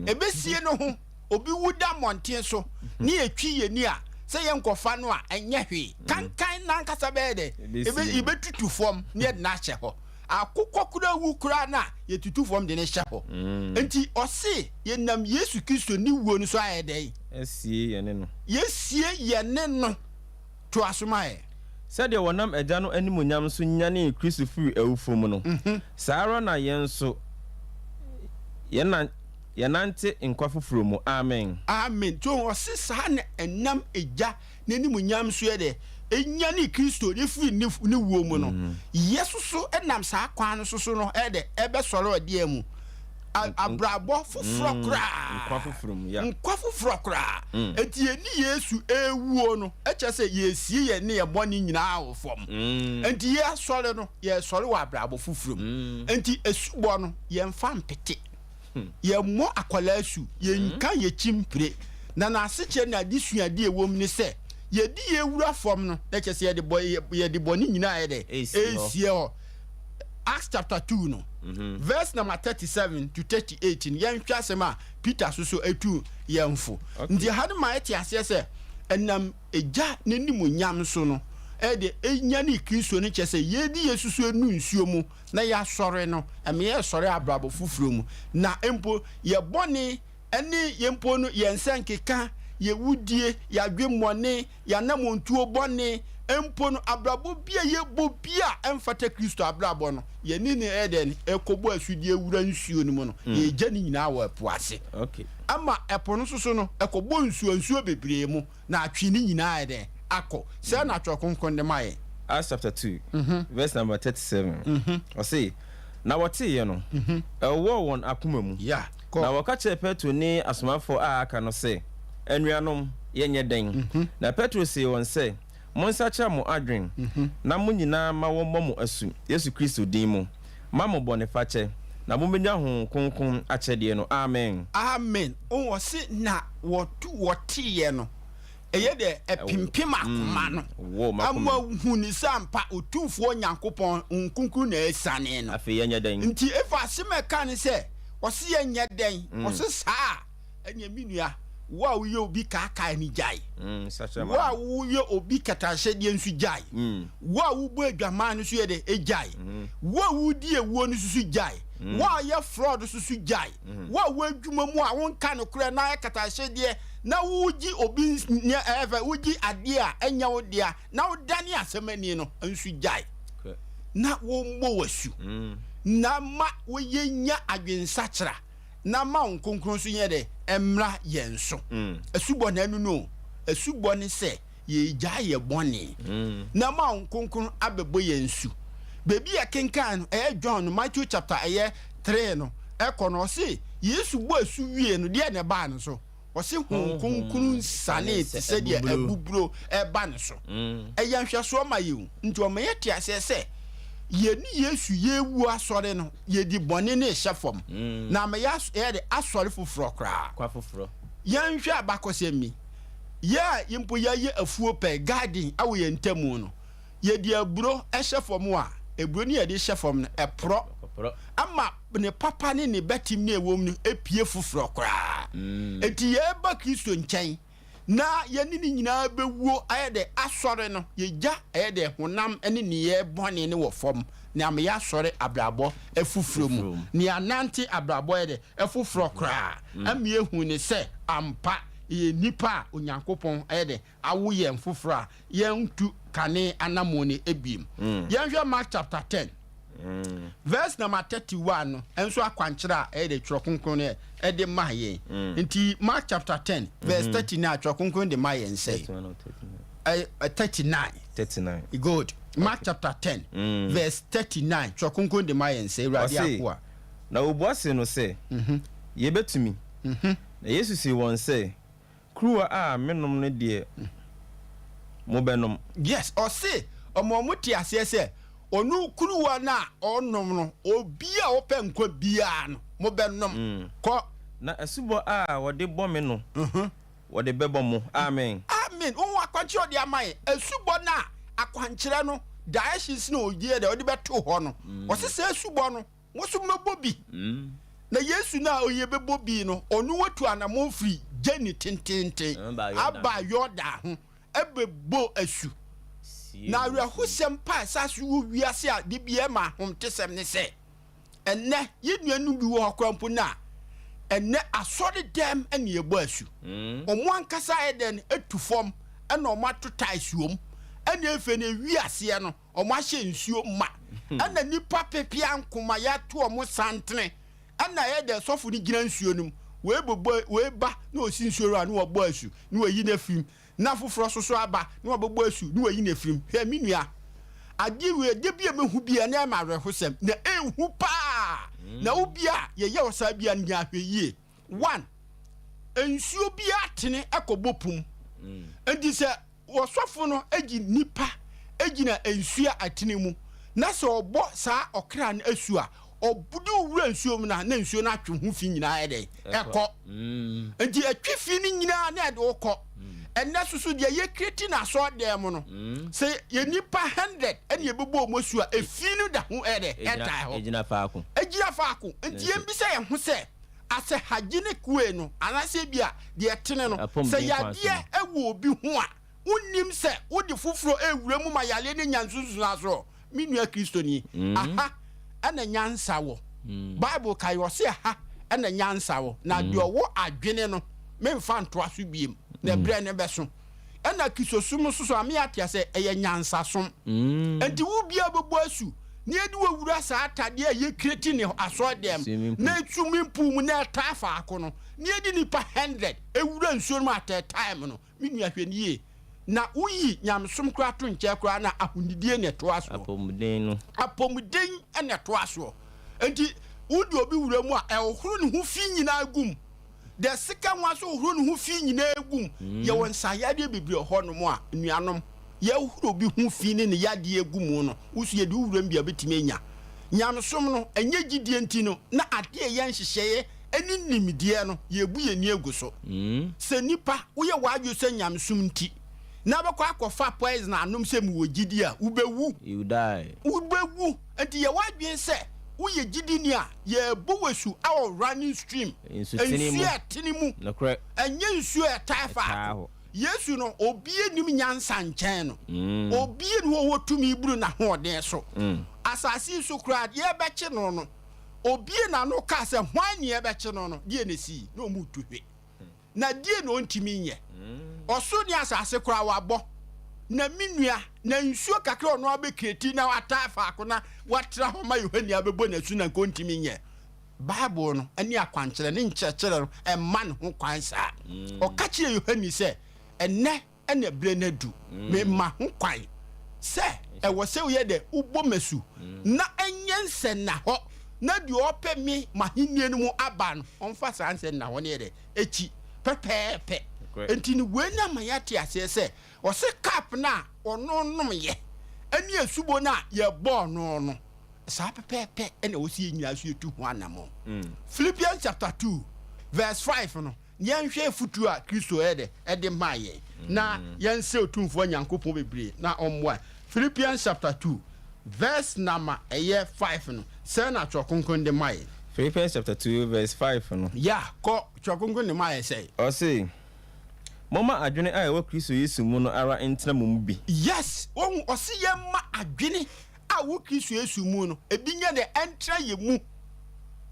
Ɛbɛsie no ho. Obi wu da mmɔnten so ne yɛtwi yɛn ani a, sɛ yɛnkɔfa no a, ɛnyɛ hwee. Kankan no ankasa bɛyɛ dɛn? Yɛbɛtutu fam na yɛde no ahyɛ hɔ. Akokɔ koraa wu koraa no a, yɛtutu fam de no hyɛ hɔ. Enti ɔse yɛnam Yesu Kristo ne wuo no so ayɛ dɛn?
Asie yɛne no.
Yɛasie yɛne no. Toa so ma yɛn.
Sɛdeɛ wɔnam Agya no animuonyam so nyanee Kristo firii awufoɔ mu no, saa ara na yɛn nso yɛnante nkwa foforɔ mu. Amen.
Amen. So ɔse saa na ɛnam Agya n'animuonyam so yɛ dɛ ɛnyanee Kristo no firii ne wuo mu no, yɛ soso nam saa kwan no soso no ɛyɛ dɛ ɛbɛsɔre ɔdeɛ mu. Abrabɔ foforɔ koraa.
Nkwa foforɔ mu, yeah.
Nkwa foforɔ koraa. Enti yɛne Yesu rewuo no, ɛkyerɛ sɛ yɛresie yɛn ne yɛn bɔne nyinaa wɔ fam. Enti yɛsɔre no, yɛresɔre wɔ abrabɔ foforɔ mu. Enti asubɔ no, yɛmfa mpete. Yɛmmɔ akwadaa asu, yɛnka yɛn akyi mpire. Na n'asekyerɛ ne adesuadeɛ a ɛwɔ mu ne sɛ, yɛde yɛn wura fam no, na kyerɛ sɛ yɛde bɔ, yɛde bɔne nyinaa yɛ dɛ? Ɛresie hɔ. Acts chapter 2 no, verse number 37 to 38 no, yɛnhwɛ asɛm a Peter so so atu yɛn fo. Nti ha no ma yɛte aseɛ sɛ ɛnam Agya n'animuonyam so no, ɛde ɛnyane Kristo no, kyerɛ sɛ yɛdi Yesu so anu nsuo mu na yɛasɔre no, ɛma yɛsɔre abrabɔ foforɔ mu. Na mpo yɛ bɔne ɛne yɛn mpo no, yɛn nsa nkeka, yɛ wudie, yɛ adwemmɔne, yɛ anammɔntuo bɔne, mpo no abrabɔ bi a yɛbɔ bi a ɛmfata Kristo abrabɔ no, yɛne ne ɛyɛ dɛn ɛkɔbɔ asudie wura nsuo no mu no, yɛgya ne nyinaa wɔ ɛpo ase. Ama ɛpo no nso so no, ɛkɔbɔ nsuo nsuo bebree mu na atwe ne nyinaa yɛ dɛn akɔ. Sɛ na Atwerɛ Kronkron de ma yɛn.
Acts chapter 2, verse number 37. Ɔse, na wɔteeɛ no, ɛwowɔɔ wɔn akoma mu. Na wɔka kyerɛɛ Petro ne asomafoɔ a aka no sɛ, Anuanom, yɛnyɛ dɛn? Na Petro see wɔn sɛ, Monsakyera mo adwen, na mo nyinaa ma wɔmmɔ mo asu Yesu Kristo din mu, ma mo bɔne fakyɛ, na mobɛnya Honhom Kronkron akyɛdeɛ no. Amen.
Amen. Ɔse na wɔtu wɔteeɛ no, ɛyɛ dɛ ɛpempem akoma no ama hu ne sɛ ampa Otumfoɔ Nyankopɔn Honhom Kronkron na asiane no.
Afei yɛnyɛ dɛn?
Nti efa asɛm a ɛka ne sɛ, ɔse yɛnyɛ dɛn? Ɔse saa a, ɛneɛ me nua, wo a woyɛ obi kaakae no gyae. Wo a woyɛ obi kɛtɛahyɛdeɛ nso gyae. Wo a wobɔ adwaman no nso yɛ dɛ gyae. Wo a wodi awuo no nso so gyae. Wo a woyɛ fraud nso so gyae. Wo a w'adwuma mu a wonka nokorɛ na ayɛ kɛtɛahyɛdeɛ na wogye obi nneɛ ɛyɛ fɛ, wogye adeɛ a ɛnyɛ wo dea na wodane asɛm ani no nso gyae. Na wɔmmɔ wo asu na ma woyɛ nya adwensakyera na ma wo Kronkron nso nyɛ dɛ mmra yɛn so. Asubɔ na ɛno no o. Asubɔ ne sɛ yɛregyae yɛ bɔne na ma wo Kronkron abɛbɔ yɛn su. Baabi yɛ kenkan no, ɛyɛ John no, Matthew chapter ɛyɛ 3 no ɛkɔ no, ɔse Yesu bɔ asu wie no, deɛ na ɛbaa no so? Ɔse Honhom Kronkron sianee te sɛ deɛ abuburo ɛba ne so. Ɛyɛ nhwɛsoɔ ma yɛn o. Nti ɔma yɛte aseɛ sɛ yɛne Yesu yɛrewu asɔre no, yɛdi bɔne ne ɛhyɛ fam, na ama yɛayɛ de asɔre foforɔ koraa. Yɛnhwɛ abakɔsɛm yi. Yɛ a mpo yɛayɛ afuo pɛ, garden, wɔ yɛn ntamu no, yɛde aburo hyɛ fam a, aburo no yɛde hyɛ fam no, ɛporɔ ama ne papa ne ne bɛtem ne ɛwom no pue foforɔ koraa. Enti yɛreba Kristo nkyɛn na yɛne ne nyinaa bɛwuo ayɛ dɛ asɔre no, yɛgya ɛyɛ dɛ honam ne nneyɛɛ bɔne no wɔ fam na ama yɛasɔre abrabɔ foforɔ mu, na yɛanante abrabɔ yɛ dɛ foforɔ koraa ama yɛahu ne sɛ ampa yɛyɛ nnipa a Onyankopɔn ayɛ dɛ awo yɛn foforɔ a yɛntu kane anammɔn no ebiem. Yɛnhwɛ Mark chapter 10 verse number 31 no nso, akwankyerɛ a ɛyɛ de Twerɛ Kronkron no ɛde ma yɛn. Nti Mark chapter 10 verse 39, Twerɛ Kronkron de ma yɛn sɛ 39.
39.
Good. Mark chapter 10 verse 39, Twerɛ Kronkron de ma yɛn sɛ, Awurade akoa.
Na wɔbua see no sɛ, Yɛbɛtumi. Na Yesu see wɔn sɛ, Kuruwa a menom no deɛ, mobɛnom.
Yes, ɔse ɔma ɔmo te aseɛ sɛ ɔno kuruwa no a ɔnom no, obi a ɔpɛ nkwa biara no, mobɛnom kɔ.
Na asubɔ a wɔde bɔ me no, wɔde bɛbɔ mo. Amen.
Amen. Wohu akwankyerɛ ɔde ama yɛn, asubɔ no a akwankyerɛ no, directions no ɔyɛ dɛ ɔde bɛto hɔ no, ɔse sɛ asubɔ no, mo nso mɛbɔ bi. Na Yesu no a ɔyɛ bɛbɔ bi no, ɔno watu anammɔn firi gyani tententen aba Yordan ho ɛbɛbɔ asu. Na awerɛhosɛm pa a ɛsa so wɔ wiase a de bi ɛma ahomtesɛm ne sɛ, ɛnnɛ yɛn nuanom bi wɔ hɔ koraa mpo no a, ɛnnɛ asɔre dɛm ɛne yɛbɔ asu. Ɔmo ankasa ayɛ dɛn atu fam ɛna ɔmo ato tiles wom, ɛna afei no ewi aseɛ no, ɔmo ahyɛ nsuo ma, ɛna nipa pepea nkoma yɛato ɔmo santene, ɛna ɛyɛ dɛ sɔfo no gyina nsuo no mu, wei bobɔ wei ba na osi nsuo no a na wɔbɔ asu na wɔyi no afirim, na foforɔ soso aba na wɔbɛbɔ asu na wɔyi no afirim. Hwɛ, me nua, adeɛ wei ɛdeɛ bi a mehu bi a na ɛma awerɛhosɛm na ɛnhu paa. Na wo bi a yɛyɛ wɔ saa bi a nya ahwɛ yie. One, nsuo bi atene ɛkɔbɔ pum, nti sɛ wɔsɔfo no gyi nipa gyina nsuo a atene mu na sɛ ɔbɔ saa ɔkra no asu a, ɔde wura nsuo mu na nsuo no atwe ho fi nyinaa yɛ dɛ ɛkɔ. Nti ɛtwe fi no nyinaa na ɛde wokɔ. Ɛnnɛ soso deɛ yɛ create no asɔɔdan mu no, sɛ yɛ nipa 100 ɛna yɛbɛbɔ wɔn asu a, efi no da ho ɛyɛ dɛ ɛtae hɔ.
Egyina faako.
Egyina faako. Nti yɛn bisa yɛn ho sɛ, asɛ hygienic way no anaasɛ ebi a deɛ ɛtene no, sɛ yadeɛ ɛwɔ obi ho a, wonnim sɛ wode foforɔ ɛwura mu ma yadeɛ no nya nsunsuansoɔ. Me nua Kristoni, aha ɛna nyansa wɔ. Bible ka yɛ ɔse ɛha ɛna nyansa wɔ, na deɛ ɔwɔ adwene no memfa ntoa so biem, na ɛberɛ no bɛso. Ɛna Kristosom nso so ame atea sɛ ɛyɛ nyansasom. Enti wo biara bɛbɔ asu na yɛde wo awura saa atadeɛ a yɛkreti ne asɔre dɛm na swimming pool mu na ɛtaa faako no, na yɛde nipa 100 ɛwura nsuo no mu at a time no. Me nua, hwɛ no yie. Na woyi nyamesom koraa to nkyɛn koraa na ahonidie na ɛtoa soɔ.
Apɔmuden no.
Apɔmuden na ɛtoa soɔ. Enti wode obi wura mu a, ɛhohoro ne ho fi nyinaa gu mu. The second one nso hohoro ne ho fi nyinaa gu mu. Yɛwɔ nsayadeɛ bebree wɔ hɔnom a, nnuanom, yɛhohoro obi ho fi ne ne yadeɛ gu mu no, wo nso yɛde wo wura mu bi a, wobɛtumi anya. Nyamesom no, ɛnyɛ gyidie nti no, na adeɛ a ɛyɛ nhyehyɛeɛ ne nimdeɛ no, yɛrebu yɛn ani agu so. Sɛ nnipa, woyɛ w'adwene sɛ nyamesom nti na wobɛkɔ akɔfa poison anom sɛ mewɔ gyidi a, wobɛwu.
You die.
Wobɛwu. Enti yɛ w'adwene sɛ woyɛ gyidini a, yɛrebɔ wo asu wɔ running stream,
Nsutene mu.
nsuo a ɛtene mu,
Nokorɛ.
ɛnyɛ nsuo a ɛtaa
Ɛtaa
faako.
hɔ.
Yesu no, obiara nnim nyansa nkyɛn no. Obiara nni hɔ a ɔwɔ tumi boro n'ahoɔden so. Asase yi so koraa, yɛrebɛkye no no, Obue n'ano kaa sɛ, Hwan ne yɛbɛkye no no? Deɛ na ɛsii? Na wɔretu hwe. Na deɛ na ɔntumi nyɛ? Ɔsoro ne asase koraa wabɔ. Na me nua, na nsuo kakra a ɔno ara bɛkreti na wataa faako na watra hɔ ma Yohane abɛbɔ no asu na nka ɔntumi nyɛ. Bible no ne akwankyerɛ ne nkyerɛkyerɛ no mma ne ho kwan saa. Ɔka kyerɛɛ Yohane sɛ, Ɛnnɛ ɛna berɛ no adu. Mema ho kwan sɛ ɛwɔ sɛ woyɛ dɛ, wobɔ m'asu, na ɛnyɛ nsɛnnahɔ, na deɛ ɔpɛ me m'ahennie no mu aba no, ɔmfa saa nsɛnnahɔ no yɛ dɛ, akyi pɛpɛɛpɛ. Enti no wei no ama yɛate aseɛ sɛ, ɔse cup no a ɔno nomyɛ, ɛne asubɔ no a yɛbɔɔ no no, saa pɛpɛɛpɛ ɛna ɛwɔ sɛ yɛn nyinaa nso yɛtu ho anammɔn. Philippians chapter 2 verse 5 no, Yɛnhwɛ afotu a Kristo yɛ dɛ ɛde maa yɛn, na yɛnsrɛ Otumfoɔ Nyankopɔn bebree na ɔmmoa yɛn. Philippians chapter 2 verse number ɛyɛ 5 no, sɛn na Twerɛ Kronkron de ma yɛn?
Philippians chapter 2 verse 5 no.
Yeah, kɔ, Twerɛ Kronkron de ma yɛn sɛn?
Ɔse, Momma adwene a ɛwɔ Kristo Yesu mu no ara ntena mo mu bi.
Yes, wohu, ɔse yɛmma adwene a ɛwɔ Kristo Yesu mu no, ebi nyɛ dɛ, ɛntra yɛn mu.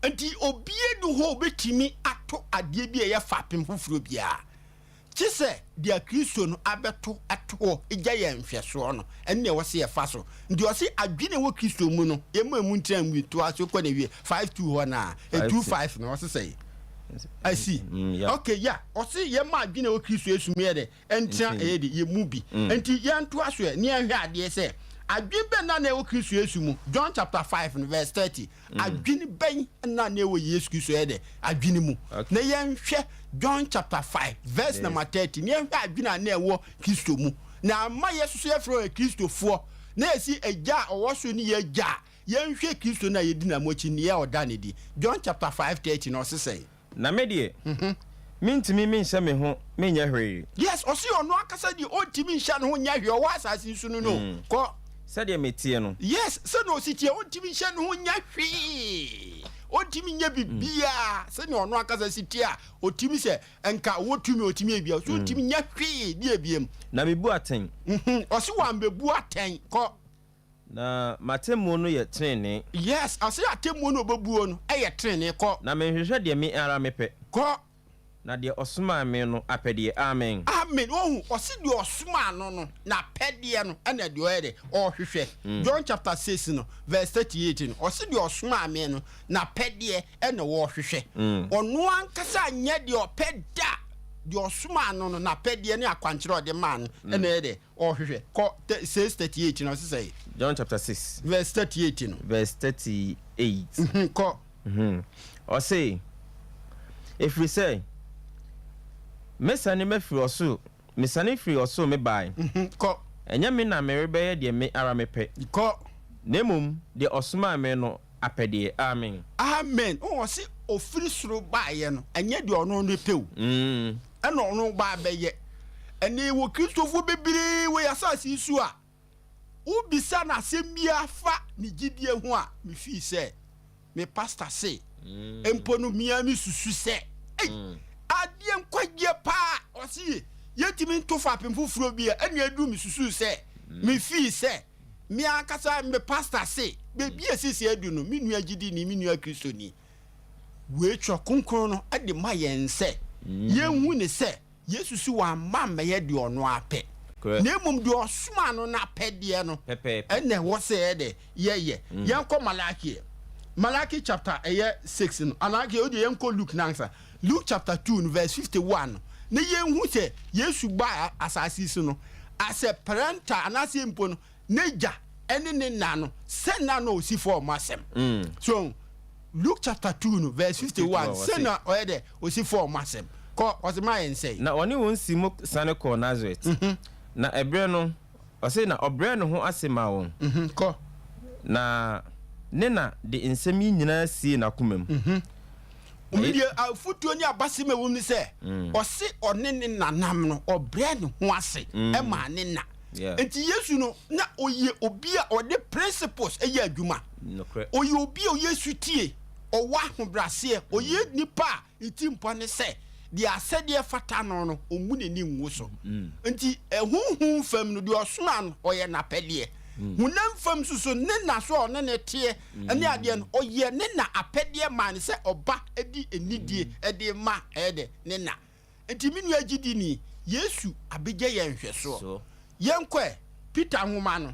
Enti obiara nni hɔ a obetumi ato adeɛ bi a ɛyɛ fapem foforɔ biara, gye sɛ deɛ Kristo no abɛto ato hɔ gya yɛn nhwɛsoɔ no, ɛno na ɛwɔ sɛ yɛfa so. Nti ɔse adwene a ɛwɔ Kristo mu no, yɛmma emu ntra mu bi. Toa so kɔ n'awie, 5:2 hɔ no a, 2:5 no, ɔse sɛn? I see. Okay, yeah. Ɔse yɛmma adwene a ɛwɔ Kristo Yesu mu yɛ dɛ? Ɛntena ɛyɛ de, yɛn mu bi. Enti yɛntoa so ɛ, na yɛnhwɛ adeɛ sɛ, adwene bɛn na na ɛwɔ Kristo Yesu mu? John chapter 5 no verse 30. Adwene bɛn na na ɛwɔ Yesu Kristo ɛyɛ dɛ, adwene mu? Na yɛnhwɛ John chapter 5 verse number 30, na yɛnhwɛ adwene a na ɛwɔ Kristo mu. Na ama yɛ soso yɛfrɛ wɔn Kristofoɔ, na yɛsi Agya a ɔwɔ soro ne yɛn Agya a, yɛnhwɛ Kristo no a yɛdi n'amoakyi, nea ɔda no adi. John chapter 5 30 no, ɔse sɛn?
Na me deɛ, mentumi menhyɛ me ho menyɛ hwee.
Yes, ɔse ɔno ankasa deɛ ɔntumi nhyɛ ne ho nyɛ hwee, ɔwɔ asase yi so no no, kɔ.
Sɛdeɛ meteɛ no.
Yes, sɛdeɛ ɔsi teɛ, ɔntumi nhyɛ ne ho nyɛ hwee, ɔntumi nyɛ biribiara, sɛdeɛ ɔno ankasa si teɛ a, ɔtumi sɛ nka ɔwɔ tumi a ɔtumi yɛ biribiara, so ɔntumi nyɛ hwee deɛ biam.
Na mebu atɛn.
Ɔse wambɛbu atɛn, kɔ.
Na m'atemmuo no yɛ tenenee.
Yes, ɔse atemmuo no ɔbɛbuo no yɛ tenenee, kɔ.
Na menhwehwɛ deɛ me ara mepɛ.
Kɔ.
Na deɛ ɔsomaa me no apɛdeɛ. Amen.
Amen, wohu, ɔse deɛ ɔsomaa no no, n'apɛdeɛ no ɛna deɛ ɔyɛ dɛ, ɔrehwehwɛ. John chapter 6 no, verse 38 no, ɔse deɛ ɔsomaa me no, n'apɛdeɛ ɛna ɔrehwehwɛ. Ɔno ankasa nyɛ deɛ ɔpɛ da, deɛ ɔsomaa no no, n'apɛdeɛ ne akwankyerɛ a ɔde maa no ɛna ɛyɛ dɛ, Ɔhwehwɛ. Kɔ tɛ 6:38 no, ɔse sɛn?
John chapter 6.
Verse 38 no.
Verse 38.
Mhm, kɔ.
Mhm. Ɔse, Ɛfiri sɛ, mɛsiane mafiri ɔsoro, mesiane firii ɔsoro mebaeɛ.
Mhm, kɔ.
Ɛnyɛ me na merebɛyɛ deɛ me ara mepɛ.
Kɔ.
Na mmom deɛ ɔsomaa me no apɛdeɛ. Amen.
Amen. Wohu, ɔse ɔfiri soro baeɛ no, ɛnyɛ deɛ ɔno ne pɛ o. Ɛna ɔno ba abɛyɛ. Ɛnɛ yɛwɔ Kristofoɔ bebree wɔ yɛn asase yi so a, wobisa no asɛm biara fa ne gyidie ho a, mefii sɛ me pastor se, mpo no me ara mesusu sɛ, ei, adeɛ nkwagyeɛ paa, ɔse yɛntumi nto fapem foforɔ bi a, ɛnna aduru mesusuu sɛ, mefii sɛ me ankasa me pastor se, baabi a seesei adu no, me nua gyidini, me nua Kristoni, wei Twerɛ Kronkron no de ma yɛn sɛ yɛnhu ne sɛ Yesu se wamma ammɛyɛ deɛ ɔno ara pɛ, na mmom deɛ ɔsomaa no no apɛdeɛ no na ɛwɔ sɛ yɛyɛ dɛ? Yɛyɛ. Yɛnkɔ Malaki ɛ. Malaki chapter ɛyɛ 6 no, anaa okay, wodeɛ yɛnkɔ Luke no ansa. Luke chapter 2 no verse 51 no, na yɛnhu sɛ Yesu baa asase yi so no, as a parental anaasɛ mpo no, n'agya ne ne na no, sɛ na na ɔsi fa wɔn asɛm. So, Luke chapter 2 no verse 51, sɛ na ɔyɛ dɛ ɔsi fa wɔn asɛm. Kɔ, ɔse ma yɛn sɛe.
Na ɔne wɔn sii mu sane kɔɔ Nasaret, na ɛberɛ no, ɔse na ɔbrɛɛ ne ho ase maa wɔn.
Kɔ.
Na ne na de nsɛm yi nyinaa siee n'akoma mu. Na
Omi deɛ afutuo ne abasɛm a ɛwɔ mu ne sɛ, ɔse ɔne ne nanam no, ɔbrɛɛ ne ho ase maa ne na. Nti Yesu no, na ɔyɛ obi a ɔde principles yɛ adwuma. Ɔyɛ obi a ɔyɛ sutie, ɔwɔ ahobrɛaseɛ, ɔyɛ nipa a ne tirimpɔ ne sɛ deɛ asɛdeɛ fata no no, ɔmmu n'ani ngu so. Nti honhom fam no, deɛ ɔsoma no, ɔyɛ n'apɛdeɛ. Honam fam nso so, ne na so a ɔne no teɛ ne adeɛ no, ɔyɛ ne na apɛdeɛ maa no sɛ ɔba de anidie de ma ɛyɛ dɛ ne na. Enti me nua gyidini, Yesu abegye yɛn nhwɛsoɔ. Yɛnkɔ ɛ, Peter nwoma no,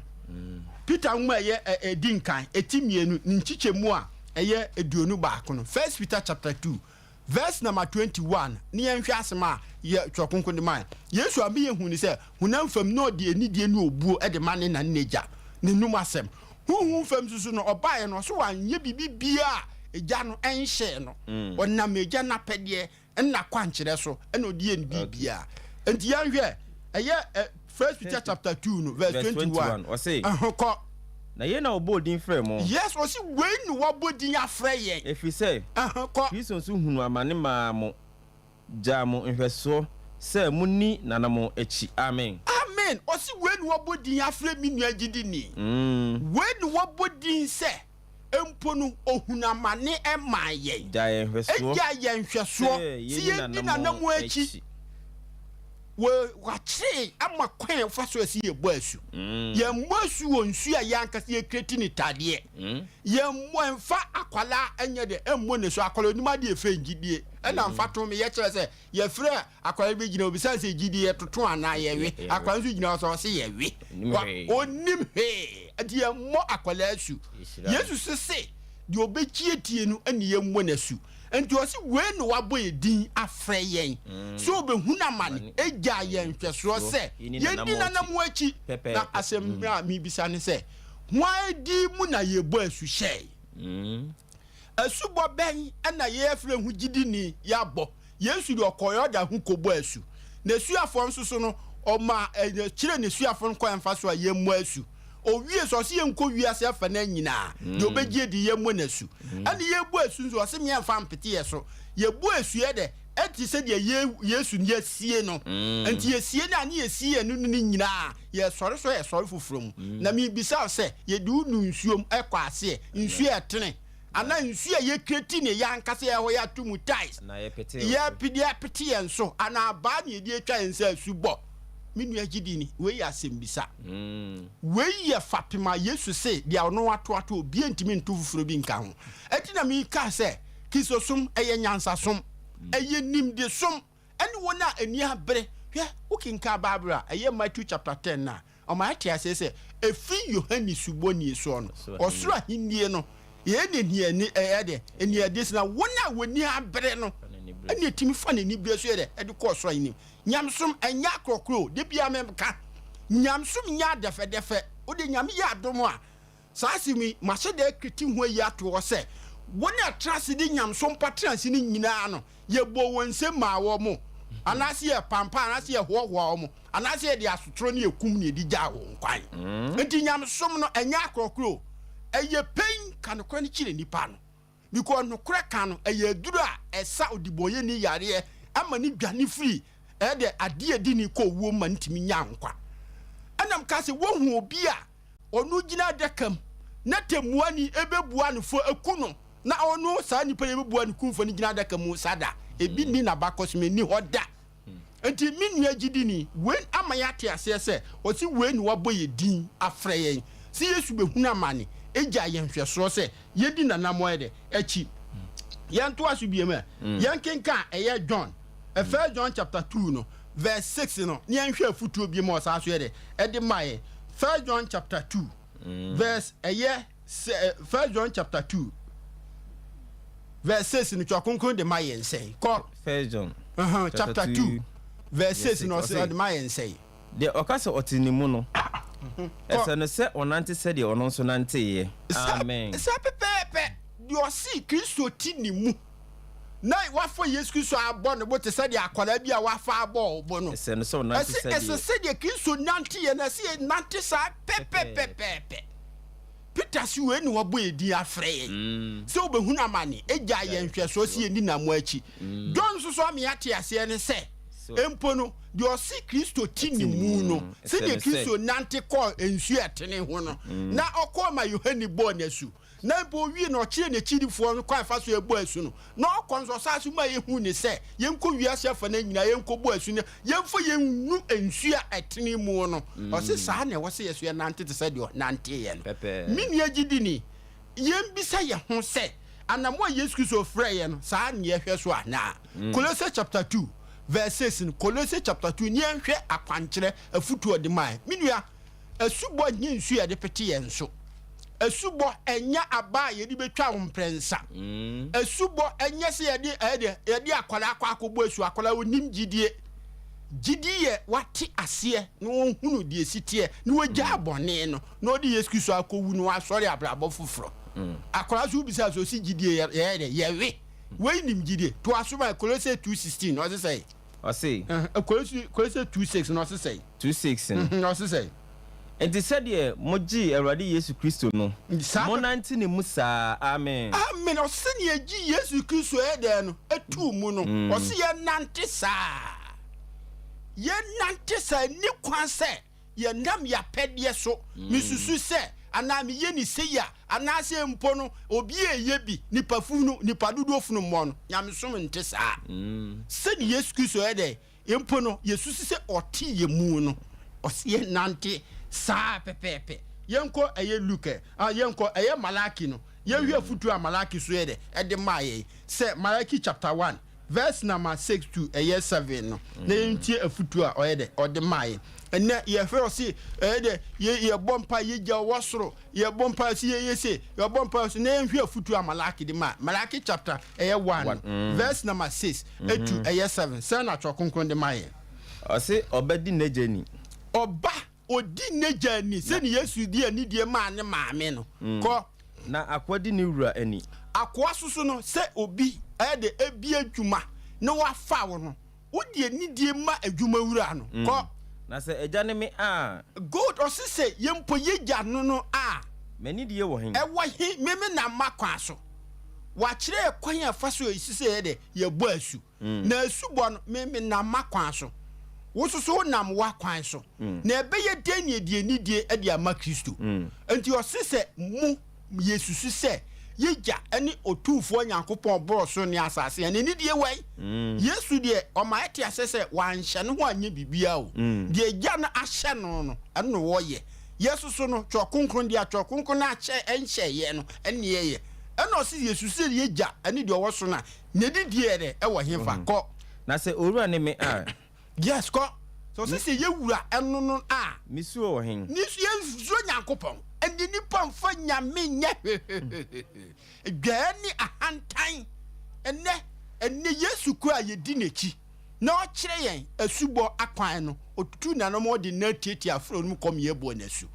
Peter nwoma a ɛyɛ ɛ ɛdi nkan, eti mmienu, ne nkyekyɛmu a ɛyɛ 21 no, First Peter chapter 2, verse number 21, ne yɛnhwɛ asɛm a yɛ Twerɛ Kronkron de ma yɛn. Yesu ama yɛhu ne sɛ, honam fam na ɔde anidie ne obuo de ma ne na ne n'agya, n'anum asɛm. Honhom fam nso so no, ɔbaeɛ no, ɔso wanyɛ biribi biara a Agya no nhyɛɛ no. Ɔnam Agya no apɛdeɛ nna kwankyerɛ so ɛna ɔde yɛ ne biribiara. Nti yɛnhwɛ ɛyɛ First Peter chapter 2 no verse 21.
Ɔse,
Ɛho kɔ.
Na yei na wɔbɔɔ din frɛɛ mo.
Yes, ɔse wei na wɔabɔ din afrɛ yɛn.
Ɛfiri sɛ,
Ɛho kɔ.
Kristo nso hunuu amane maa mo, gyaa mo nhwɛsoɔ sɛ monni n'anammɔn akyi. Amen.
Amen. Ɔse wei na wɔabɔ din afrɛ me nua gyidini. Wei na wɔabɔ din sɛ. mpo no, ɔhunuu amane maa yɛn.
Gyaa yɛn nhwɛsoɔ.
Gyaa yɛn nhwɛsoɔ
sɛ
sɛ yɛnni n'anammɔn akyi. Wakyerɛ ama kwan a wɔfa so ɛsɛ yɛbɔ asu. Yɛmmɔ asu wɔ nsuo a yɛn ankasa yɛkreti ne tadeɛ. Yɛmmɔ mfa akwadaa nyɛ dɛ mmɔ n'asu. Akwadaa onim adeɛ fɛ ngyidie. Ɛna mfa to me yɛkyerɛ sɛ yɛfrɛ akwadaa bi gyina obisa sɛ gyidie yɛtoto anaa yɛwe. Akwadaa nso gyina hɔ sɛ ɔse yɛwe. Onim hwee. Nti yɛmmɔ akwadaa asu. Yesu nso se deɛ ɔbɛtietie no ne yɛmmɔ no asu. Nti ɔse wei na wabɔ yɛn din afrɛ yɛn sɛ ɔbɛhunu amane agya yɛn nhwɛsoɔ sɛ yɛndi n'anammɔn akyi. Na asɛm a mebisa ne sɛ, hwan din mu na yɛbɔ asu hyɛe? Asubɔ bɛn na yɛfrɛ ho gyidini yɛabɔ? Yesu de ɔkɔɔ Yordan ho kɔbɔɔ asu. N'asuafoɔ nso so no, ɔmaa kyerɛɛ n'asuafoɔ no kwan a ɛmfa so a yɛmmɔ asu. Ɔwie so, ɔse yɛnkɔ wiase afanaa nyinaa, deɛ ɔbɛgye adi yɛmmɔ no asu. Ɛne yɛbɔ asu nso, ɔse meɛmfa mpete yɛ so. Yɛbɔ asu yɛ dɛ, ɛte sɛ deɛ Yesu no yɛasie no. Nti yɛsie no a, ne yɛsie yɛn no no nyinaa, yɛsɔre so a yɛsɔre foforɔ mu. Na mebisa wo sɛ, yɛde wo nu nsuom kɔ aseɛ, nsuo a ɛtene, anaa nsuo a yɛkreti ne yɛn ankasa yɛn hɔ yɛato mu tiles, yɛde apete yɛn so, anaa abaa na yɛde atwa yɛn sɛ asubɔ? Me nua gyidini, wei yɛ asɛmmisa. Wei yɛ fapem a Yesu se deɛ ɔno ato ato obiara ntumi nto foforɔ bi nka ho. Ɛnti na meka sɛ Kristosom ɛyɛ nyansasom, ɛyɛ nimdesom. Ɛne wɔn a ani abere. Hwɛ, wokenkan Bible a, ɛyɛ Matthew chapter 10 no a, ɔma yɛte aseɛ sɛ, ɛfiri Yohane Suboni soɔ no, ɔsoro ahennie no, yɛn na ani ɛyɛ dɛ, ani ɛde so, na wɔn a wɔn ani abere no, ɛna ɛtumi fa n'ani berɛ so yɛ dɛ, ɛde kɔ ɔsoro ahennie mu. Nyamesom, ɛnyɛ akorɔkorɔ o, da biara meka, nyamesom nyɛ adɛfɛdɛfɛ, wode Nyame yɛ adom a, Saa asɛm yi, mahyɛ da akriti ho ayi ato hɔ sɛ, wɔn a ɛtra ase de nyamesom pa tena ase no nyinaa no, yɛbɔɔ wɔn nsam maa wɔn, anaasɛ yɛpampaa, anaasɛ yɛhoahoaa wɔn, anaasɛ yɛde asotorɔ ne ekum na yɛde gyaa wɔn kwan. Enti nyamesom no, ɛnyɛ akorɔkorɔ o, ɛyɛ pɛn ka nokorɛ no kyerɛ nnipa no. Because nokorɛ ka no, ɛyɛ aduro a ɛsa odibɔnyɛni yareɛ ma no dwane firi Ɛyɛ deɛ adeɛ a ɛdi ne kɔ owuo ma no tumi nya nkwa. Ɛna meka sɛ woahu obi a ɔno gyina adaka mu na tɛmmuani ɛbɛbua no fɔ aku no na ɔno saa nipa yi ɛbɛbua no kumfɔ no gyina adaka mu saa da? Ebi nni n'abakɔsɛm, ɛnni hɔ da. Nti me nua gyidini, wei ama yɛate aseɛ sɛ ɔse wei na wabɔ yɛ din afrɛ yɛn sɛ Yesu bɛhunu amane agya yɛn nhwɛsoɔ sɛ yɛdi n'anammɔn ɛdɛ akyi. Yɛntoa so biom ɛ, yɛnkenkan ɛyɛ John, First John chapter 2 no verse 6 no na yɛnhwɛ afutuo biom a ɔsan so yɛ dɛ ɛde ma yɛn. First John chapter 2 verse ɛyɛ First John chapter 2 verse 6 no, Twerɛ Kronkron de ma yɛn sɛn? Kɔ.
First John
chapter 2 verse 6 no, ɔsɛ ɔde ma yɛn sɛn?
Deɛ ɔka sɛ ɔte ne mu no, ɛsɛ no sɛ ɔnante sɛdeɛ ɔno nso nanteeɛ. Amen.
Saa pɛpɛɛpɛ. Deɛ ɔse Kristo te ne mu na wafa Yesu Kristo abɔ ne bo te sɛ deɛ akwadaa bi a wafa abɔ wo bo no,
ɛsɛ no sɛ ɔnante
sɛdeɛ, ɛsɛ sɛdeɛ Kristo nanteeɛ no, ɛsɛ yɛnante saa pɛpɛpɛpɛpɛ. Peter se wei na wabɔ yɛn din afrɛ yɛn sɛ wobɛhunu amane, agya yɛn nhwɛsoɔ sɛ yɛnni n'amoa akyi. John nso so ama yɛate aseɛ ne sɛ mpo no, deɛ ɔse Kristo te ne mu no, sɛdeɛ Kristo nante kɔɔ nsuo a ɛtene ho no, na ɔkɔɔ ma Yohane bɔɔ no asu, na mpo owie no ɔkyerɛɛ n'akyidifoɔ no kwan a ɛfa so ɛbɔ asu no, na ɔkɔ nso ɔsan so ma yɛhuu ne sɛ yɛnkɔ wiase afa no nyinaa yɛnkɔbɔ asu no, yɛmfa yɛn nnu nsuo a ɛtene mu no. Ɔse saa na ɛwɔ sɛ yɛso yɛnante te sɛ deɛ ɔnanteeɛ no. Me nua gyidini, yɛmbisa yɛn ho sɛ, anammɔn a Yesu Kristo frɛɛ yɛn no, saa na yɛhwɛ so anaa? Kolose chapter 2 verse 6 no, Kolose chapter 2, ne yɛnhwɛ akwankyerɛ, afutuo a ɔde mae. Me nua, asubɔ nyɛ nsuo a yɛde pete yɛn so. Asubɔ nyɛ aba a yɛde bɛtwa wo mprɛnsa. Asubɔ nyɛ sɛ yɛde ɛyɛ deɛ yɛde akwadaa akɔ akɔbɔ asu. Akwadaa onim gyidie. Gyidi yɛ wate aseɛ na ɔhunu deɛ ɛsi teɛ na wagyaa bɔne no na ɔde Yesu Kristo akɔwu na wasɔre abrabɔ foforɔ. Akwadaa nso wobisa sɛ ɔsi gyidie yɛ yɛyɛ dɛ yɛwe. Wei nim gyidie. Toa so ma Kolose 2:16 ɔse sɛn?
Ɔse.
Kolose Kolose 2:6 no ɔse sɛn?
2:6 no.
Ɔse sɛn?
Enti sɛdeɛ mogyee Awurade Yesu Kristo no, monnante ne mu saa. Amen.
Amen. Ɔse sɛdeɛ yɛgye Yesu Kristo yɛ dɛn no too mu no, ɔse yɛnnante saa. Yɛnnante saa. Ɛnni kwan sɛ yɛnam yɛn apɛdeɛ so, mesusu sɛ, anaa meyɛ no sei a, anaasɛ mpo no, obi reyɛ bi, nnipa funu, nnipa dodoɔ funu mmɔ no. Nyamesom nte saa. Sɛdeɛ Yesu Kristo yɛ dɛn Mpo no, yɛsusu sɛ ɔte yɛn mu no, ɔse yɛnnante saa pɛpɛɛpɛ. Yɛnkɔ ɛyɛ Luke ɛ, ah, yɛnkɔ ɛyɛ Malaki no, yɛnhwɛ afutuo a Malaki so yɛ dɛ ɛde maa yɛn, sɛ Malaki chapter 1 verse number 6 to ɛyɛ 7 no, na yɛntie afutuo a ɔyɛ dɛ ɔde maa yɛn. Ɛnnɛ yɛhwɛ ɔse ɛyɛ dɛ yɛ yɛbɔ mpa yɛgya ɔwɔ soro, Yɛbɔ mpae sɛ yɛyɛ sei, yɛbɔ mpae sɛ, na yɛnhwɛ afutuo a Malaki de maa. Malaki chapter ɛyɛ 1 no, verse number 6 to ɛyɛ 7, sɛn na Twerɛ Kronkron de ma yɛn?
Ɔse ɔba di n'agya ni.
Ɔba, ɔdi n'agya ni, sɛdeɛ Yesu de anidie maa ne maame no. Kɔ.
Na akoa di ne wura ani.
Akoa soso no, sɛ obi ɛde ɛbi adwuma na wafa wo no, Wode anidie ma adwumawura no. Kɔ.
Na sɛ agya ne me a.
Good, ɔse sɛ yɛn mpo yɛgya no no a.
M'anidie wɔ he?
Ɛwɔ he? Me me nam m'akwan so. Wakyerɛ yɛ kwan a ɛfa so a ɛsi sɛ yɛyɛ dɛ? Yɛbɔ asu. Na asubɔ no, me me nam m'akwan so. Wo nso so wonam w'akwan so. Na ɛbɛyɛ dɛn na yɛde anidie de ama Kristo? Enti ɔse sɛ mo. Yesusu sɛ y'Agya ne Otumfoɔ Nyankopɔn bɔɔ soro ne asase a, n'anidie wai? Yesu deɛ, ɔma yɛte aseɛ sɛ wanhyɛ ne ho anyɛ biribiara o. Deɛ Agya no ahyɛ no no, ɛno na ɔyɛ. Yɛ nso so no, Twerɛ Kronkron, deɛ Twerɛ Kronkron no ahyɛ nhyɛɛ yɛn no, ɛno na yɛyɛ. Ɛna ɔse yɛsusu sɛ y'Agya ne deɛ ɔwɔ soro no a, n'anidie yɛ dɛ? Ɛwɔ hefa? Kɔ.
Na sɛ Owura ne me a.
Yes, kɔ. Sɛ ɔsɛ sɛ yɛ wura ɛno no a.
Me suro wɔ hen?
Ne nso yɛ nsuro Nyankopɔn. Ɛnde nipa nfa Nyame nyɛ hwehwehwehwe. Dwɛɛ ne ahantan. Ɛnɛ, ɛnɛ Yesu koro a yɛdi n'akyi na ɔkyerɛ yɛn asubɔ akwan no, ɔtutu n'anamɔn de nan tiatia aforo no mu kɔm yɛ bɔɔ no asu.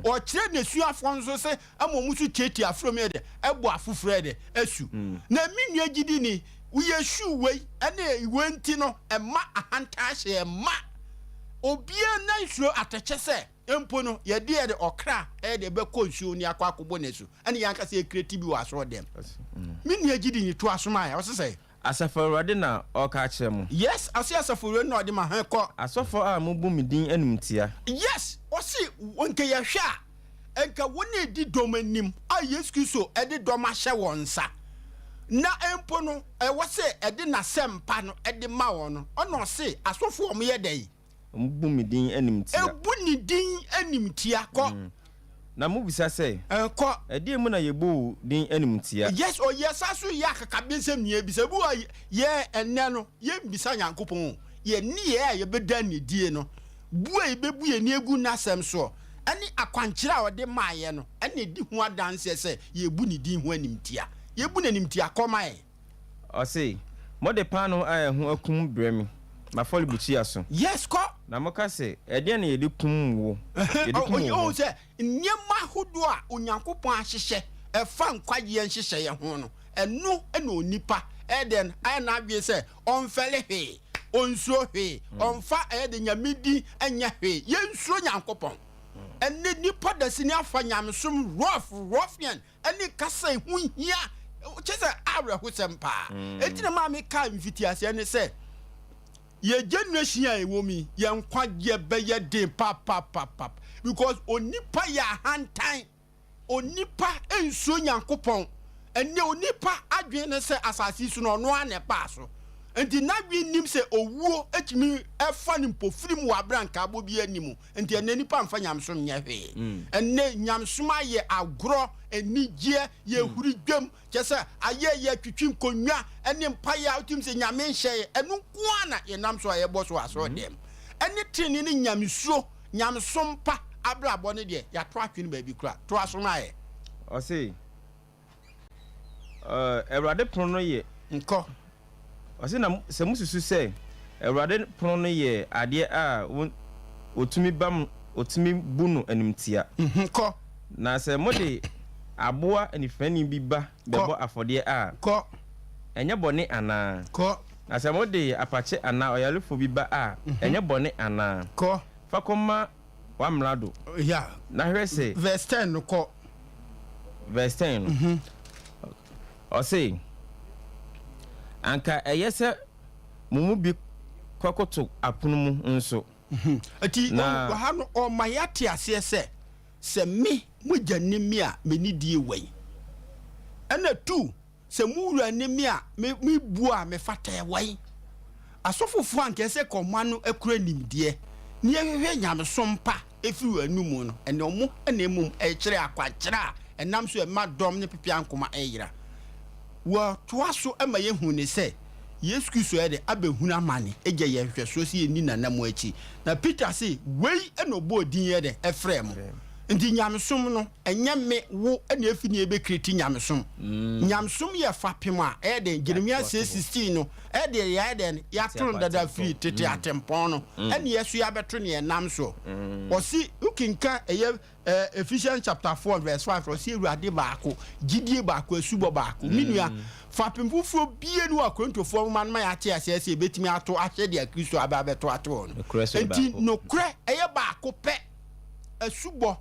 Ɔkyerɛ n'asuafoɔ nso sɛ ama wɔn nso tiatia aforo mu yɛ dɛ ɛbɔ afoforɔ yɛ dɛ asu. Na me nua gyidini, woyɛ su wei ɛne wei nti no, ɛma ahantan hyɛ yɛn ma. Obiara nna nsuro atɛkyɛ sɛ mpo no yɛde yɛde ɔkra ɛyɛ dɛ bɛkɔ nsuo ni akɔ akɔbɔ n'asu. Ɛne yɛn ankasa yɛ kreti bi wɔ asɔre dɛm. Me nua gyidini, to aso ma yɛn, ɔse sɛ.
Asafo Awurade na ɔreka akyerɛ mo.
Yes, ɔse Asafo Awurade na ɔde ma hɛn kɔ.
Asɔfoɔ a mobu me din animtia.
Yes, ɔse nka yɛhwɛ a, nka wɔn a ɛdi dɔm anim a Yesu Kristo de dɔm ahyɛ wɔn nsa, na mpo no ɛwɔ sɛ ɛde n'asɛmpa no de ma wɔn no, ɔna ɔse asɔfoɔ a wɔyɛ dɛn?
Wɔbu me din animtia.
Ebu ne din animtia. Kɔ.
Na mobisa sɛ,
Kɔ.
Ɛdeɛn mu na yɛbu wo din animtia?
Yes, o yɛsa so yɛ akakabensɛm nyinaa bisa. Ebi wɔ hɔ a, yɛ ɛnnɛ no, yɛmmisa Nyankopɔn o. Yɛn nneyɛɛ a yɛbɛda no adie no, bu a yɛbɛbu yɛn ani agu N'asɛm soɔ, ɛne akwankyerɛ a Ɔde maeɛ no, ɛna ɛdi ho adanseɛ sɛ yɛrebu Ne din ho animtia. Yɛbu No animtia. Kɔ ma yɛn.
Ɔse, Mode paanoo a ɛho akum brɛ me, m'afɔrebukyia so.
Yes, kɔ.
Na moka se, Ɛdeɛn na yɛde kum wo? Yɛde kum wo ho?
Wohu sɛ nneɛma ahodoɔ a Onyankopɔn ahyehyɛ ɛfa nkwagyeɛ nhyehyɛeɛ ho no, ɛno na onipa ɛyɛ dɛn ayɛ n'adwene sɛ ɔmfɛle hwee, ɔnsuro hwee, ɔmfa ɛyɛ dɛn Nyame din nyɛ hwee. Yɛnsuro Nyankopɔn. Ɛnnɛ nnipa dasani afa nyamesom rough, ruffian, ne kasa a ɛho hia, kyerɛ sɛ awerɛhosɛm paa. Enti na maa mekaa mfitiaseɛ ne sɛ, yɛ generation a ɛwɔ mu yi, yɛn nkwagyeɛ bɛyɛ den papapapap because onipa yɛ ahantan, onipa nsuro Nyankopɔn. Ɛnɛ onipa adwene ne sɛ asase yi so no ɔno ara na ɛbaa so. Nti n'adwene nim sɛ owuo tumi fa no mpofirim wɔ abere a nkaabɔ biara nni mu. Nti ɛnnɛ nnipa mfa nyamesom nyɛ hwee. Ɛnnɛ nyamesom ayɛ agorɔ, anigyeɛ, yɛhuri dwam, kyerɛ sɛ ayɛ yɛtwitwi nkonnwa ne mpaeɛ a wotumi sɛ Nyame nhyɛ yɛ, ɛno nko ara na yɛnam so a yɛbɔ so wɔ asɔredan mu. Ɛne trenee ne nyamesuro, nyamesom pa abrabɔ no deɛ yɛato atwene baabi koraa. Toa so ma yɛ.
Ɔse. Awurade pono no yɛ.
Nkɔ.
Ɔse na sɛ mosusu sɛ Awurade pono no yɛ adeɛ a wɔtumi bam wɔtumi bu no animtia.
Kɔ.
Na sɛ mode aboa anifirani bi ba bɛbɔ afɔdeɛ a,
Kɔ.
ɛnyɛ bɔne anaa?
Kɔ.
Na sɛ mode apakye anaa ɔyarefoɔ bi ba a, ɛnyɛ bɔne anaa?
Kɔ.
Fa kɔma w'amrado.
Yeah.
Na hwɛ sɛ.
Verse 10 no kɔ.
Verse 10 no. Ɔse, anka ɛyɛ sɛ mo mu bi kɔkoto apono mu nso.
Nti
Na.
wɔ ha no ɔma yɛate aseɛ sɛ, sɛ me, mogya nni me a, m'ani die wɛn? Ɛna tu. Sɛ mo wura ne me a, me me bu a mefata ɛwɛn? Asɔfofoɔ a anka ɛsɛ ka ɔman no kura nimdeɛ na yɛhwehwɛ nyamesom pa firi wɔn anomu no, ɛnɛ wɔn na mmom ɛrekyerɛ akwankyerɛ a ɛnam so ɛma dɔm ne pepeankoma reyera. Wɔtoa so ma yɛhu ne sɛ Yesu Kristo yɛ dɛ abɛhunu amane agya yɛn nhwɛsoɔ sɛ yɛnni n'anammɔn akyi. Na Peter se, Wei na ɔbɔɔ din yɛ dɛ frɛɛ mo. Nti nyamesom no, Ɛnyɛ me, wo na efi ne ebe create nyamesom. Nyamesom yɛ fapem a ɛyɛ dɛn? Jeremia 6:16 no, ɛyɛ deɛ yɛayɛ dɛn? Yɛato no dada firi tete atempɔn no, ɛne yɛ so yɛabɛto ne yɛnam soɔ. Ɔse, wokenka ɛyɛ Ephesians chapter 4 verse 5, ɔse Awurade baako, gyidie baako, asubɔ baako. Me nua, fapem foforɔ bie no wɔ Korintofoɔ nwoma no ma yɛate aseɛ sɛ yɛbɛtumi ato ahyɛ deɛ Kristo aba abɛto ato hɔ no. Enti nokorɛ ɛyɛ baako pɛ. Asubɔ,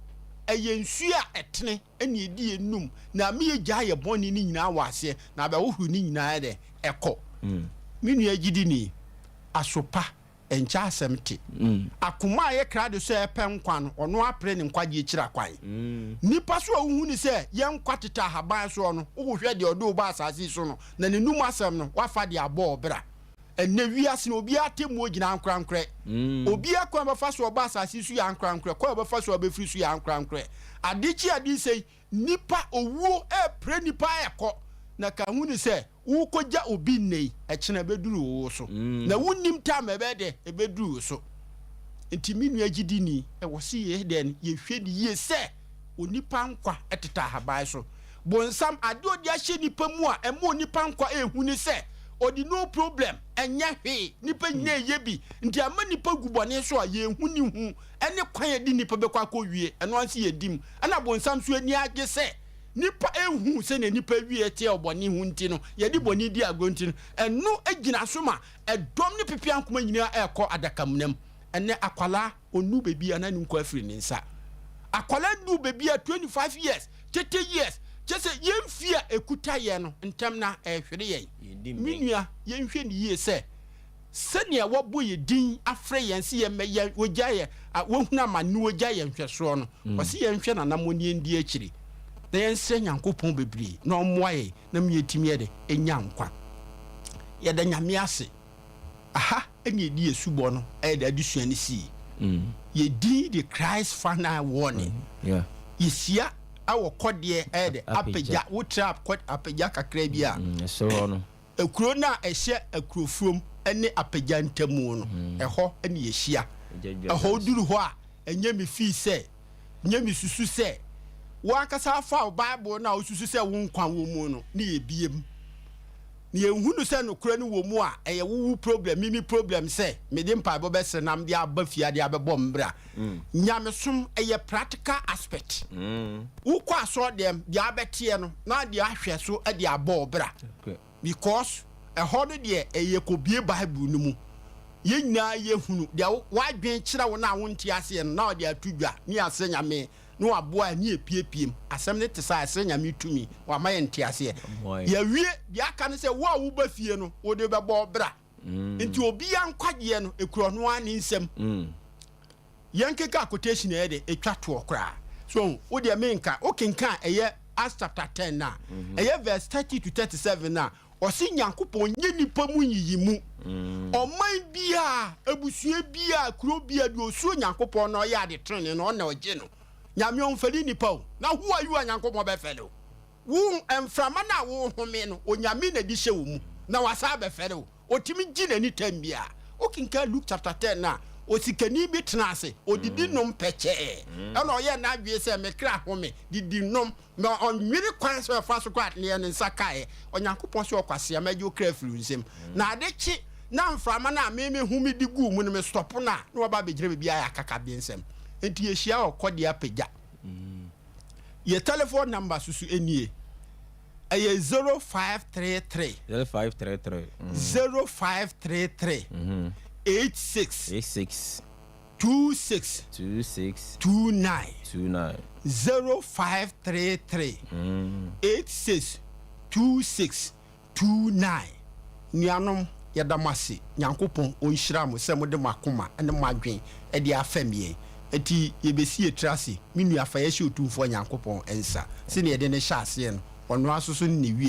ɛyɛ nsuo a ɛtene na ɛdi yɛn num na ama yɛgyaa yɛn bɔne no nyinaa wɔ aseɛ na abɛhohoro ne nyinaa dɛ ɛkɔ. Me nua gyidini, aso pa nkyɛ asɛm te. Akoma a ɛyɛ krado sɛ ɛpɛ nkwa no, ɔno ara pere ne nkwagyeɛ kyiri akwan. Nipa so a wohu no sɛ yɛn nkwa tete ahaban soɔ no, wohwehwɛ deɛ ɔde wo ba asase yi so no, na n'anum asɛm no, woafa de abɔ wo bra. Ɛnnɛ wiase no obiara atemmuo gyina ankorankorɛ. Obiara kwan a ɔbɛfa so ɔba asase yi so yɛ ankorankorɛ, kwan a ɔbɛfa so a ɔbɛfiri so yɛ ankorankorɛ. Ade kye ade sɛi, nnipa, owuo repre nnipa rekɔ. Na ka hu no sɛ, worekɔgya obi nnɛ yi, ɛkyena ɛbɛduru wo so. Na wonnim time a ɛbɛyɛ dɛ ɛbɛduru wo so. Nti me nua gyidini, ɛwɔ se yɛyɛ dɛn? Yɛhwɛ no yie sɛ onipa nkwa tetɛ ahaban so. Bonsam, ade a ɔde ahyɛ nnipa mu a ɛma onipa nkwa yɛ hu ne sɛ, ɔde no problem, ɛnyɛ hwee, nnipa nyinaa ɛyɛ bi, nti ama nnipa gu bɔne so a yɛnhu ne hu ne kwan a ɛde nnipa bɛkɔ akɔwie, ɛno ara nso yɛdi mu. Ɛna bonsam nso ani agye sɛ nnipa nhu sɛnea nnipa awie teɛ wɔ bɔne ho nti no, yɛde bɔne di agorɔ nti no, ɛno gyina so ma ɛdɔm ne pepeankoma nyinaa ɛrekɔ adakamena mu. Ɛnnɛ akwadaa, ɔnnu baabi a na ne nkwa afiri ne nsa. Akwadaa nnu baabi a 25 years, 30 years, Kyɛ sɛ yɛn fie a ɛkuta yɛn no ntɛm na ɛrehwere yɛn.
Yɛndi
Me
mmɛn.
nua, yɛnhwɛ no yie sɛ sɛnea wɔabɔ yɛn din afrɛ yɛn sɛ yɛmmɛyɛ, wɔgya yɛn, a wɔahunu amane na wɔgya yɛn nhwɛsoɔ no, ɔse yɛnhwɛ n'anammɔn na yɛndi akyire, na yɛnsrɛ Nyankopɔn bebree na ɔmmoa yɛn na ma yɛatumi yɛ dɛ anya nkwa. Yɛda Nyame ase. Aha na yɛde yɛn asubɔ no ɛyɛ dɛ adesua no sii. Yɛn din de Christ Final Warning. Yɛhyia wɔ kɔdeɛ ɛyɛ dɛ apagya. Wotra apagya kakra bi a.
Ɛsoro hɔ no.
Ekuro no a ɛhyɛ Akurofuom ne Apagya ntamu no, ɛhɔ na yɛhyia. Ɛhɔ woduru hɔ a, ɛnyɛ me fii sɛ, nyɛ me susu sɛ, wo ankasa afa wo Bible no a wosusu sɛ wo nkwa wɔ mu no ne yɛbie mu. Na yɛhunu sɛ nokorɛ no wɔ mu a, ɛyɛ wo wo problem, me me problem sɛ mede mpaebɔ bɛsrɛ na mede aba fie de abɛbɔ me bra. Nyamesom, ɛyɛ practical aspect. Wokɔ asɔrɔdɛm, deɛ abɛteɛ no, na deɛ ahwɛ so de abɔ wo bra. Because ɛhɔ no deɛ ɛyɛ kɔbie Bible no mu. Yɛn nyinaa yɛhunu deɛ w'adwene kyerɛ wo no a wonte aseɛ no, na ɔde ato dwa, ne yɛasrɛ Nyame na waboa yɛn, ne yɛpiepiem. Asɛm no te saa, yɛsrɛ Nyame tumi, wama yɛn nteaseɛ. Yɛawie, deɛ aka ne sɛ wo a woba fie no, wode bɛbɔ wo bra. Nti obiara nkwagyeɛ no, ɛkura ɔno ara ne nsam. Yɛnkenkan quotation a ɛyɛ dɛ, ɛtwa toɔ koraa. So wohu? Wo deɛ menka. Wokenkan ɛyɛ Acts chapter 10 no a, ɛyɛ verse 30 to 37 no a, ɔse Nyankopɔn nyɛ nnipa mu nyiyimu. Ɔman biara, abusua biara, kuro biara, deɛ ɔsuro Nyankopɔn na ɔyɛ ade tenenee no, ɔno na ɔgye no. Nyame ɔmfɛre nnipa o. Na who are you a Nyankopɔn bɛfɛre wo? Wo mframa no a wohome no, Onyame na ɛde hyɛ wo mu, na wasan abɛfɛre wo. Otumi gye n'ani tɛm biara. Wokenkan Luke chapter 10 no a, osikani bi tenaa ase, odidi nom pɛkyɛɛ. Ɛnna ɔyɛɛ n'adwene sɛ, Me kra home, didi nom. Na ɔnwene kwan sɛ ɔfa so kɔ a, nea ne nsa kaeɛ. Onyankopɔn se, Ɔkwasea, mɛgye wo kra afiri wo nsam. Na ade kye na mframa no a me mehome de guu mu no, mestɔpo no a, na waba abɛgyina baabi ayɛ akakabensɛm. Enti yɛhyia wɔ kɔdeɛ apagya. Yɛ telephone number soso nie. Ɛyɛ 0533.
0533.
0533. 86.
86.
26.
26.
29.
29.
0533. 86 26 29. Nuanom, yɛda mo ase. Nyankopɔn ɔnhyira mo sɛ mode mo akoma ne mo adwen de afɛm yɛn. Enti yɛbɛsi yɛn tiri ase. Me nua, fa yɛn hyɛ Otumfoɔ Nyankopɔn nsa. Sɛdeɛ yɛde no hyɛɛ aseɛ no, ɔno ara nso so ne ne wie.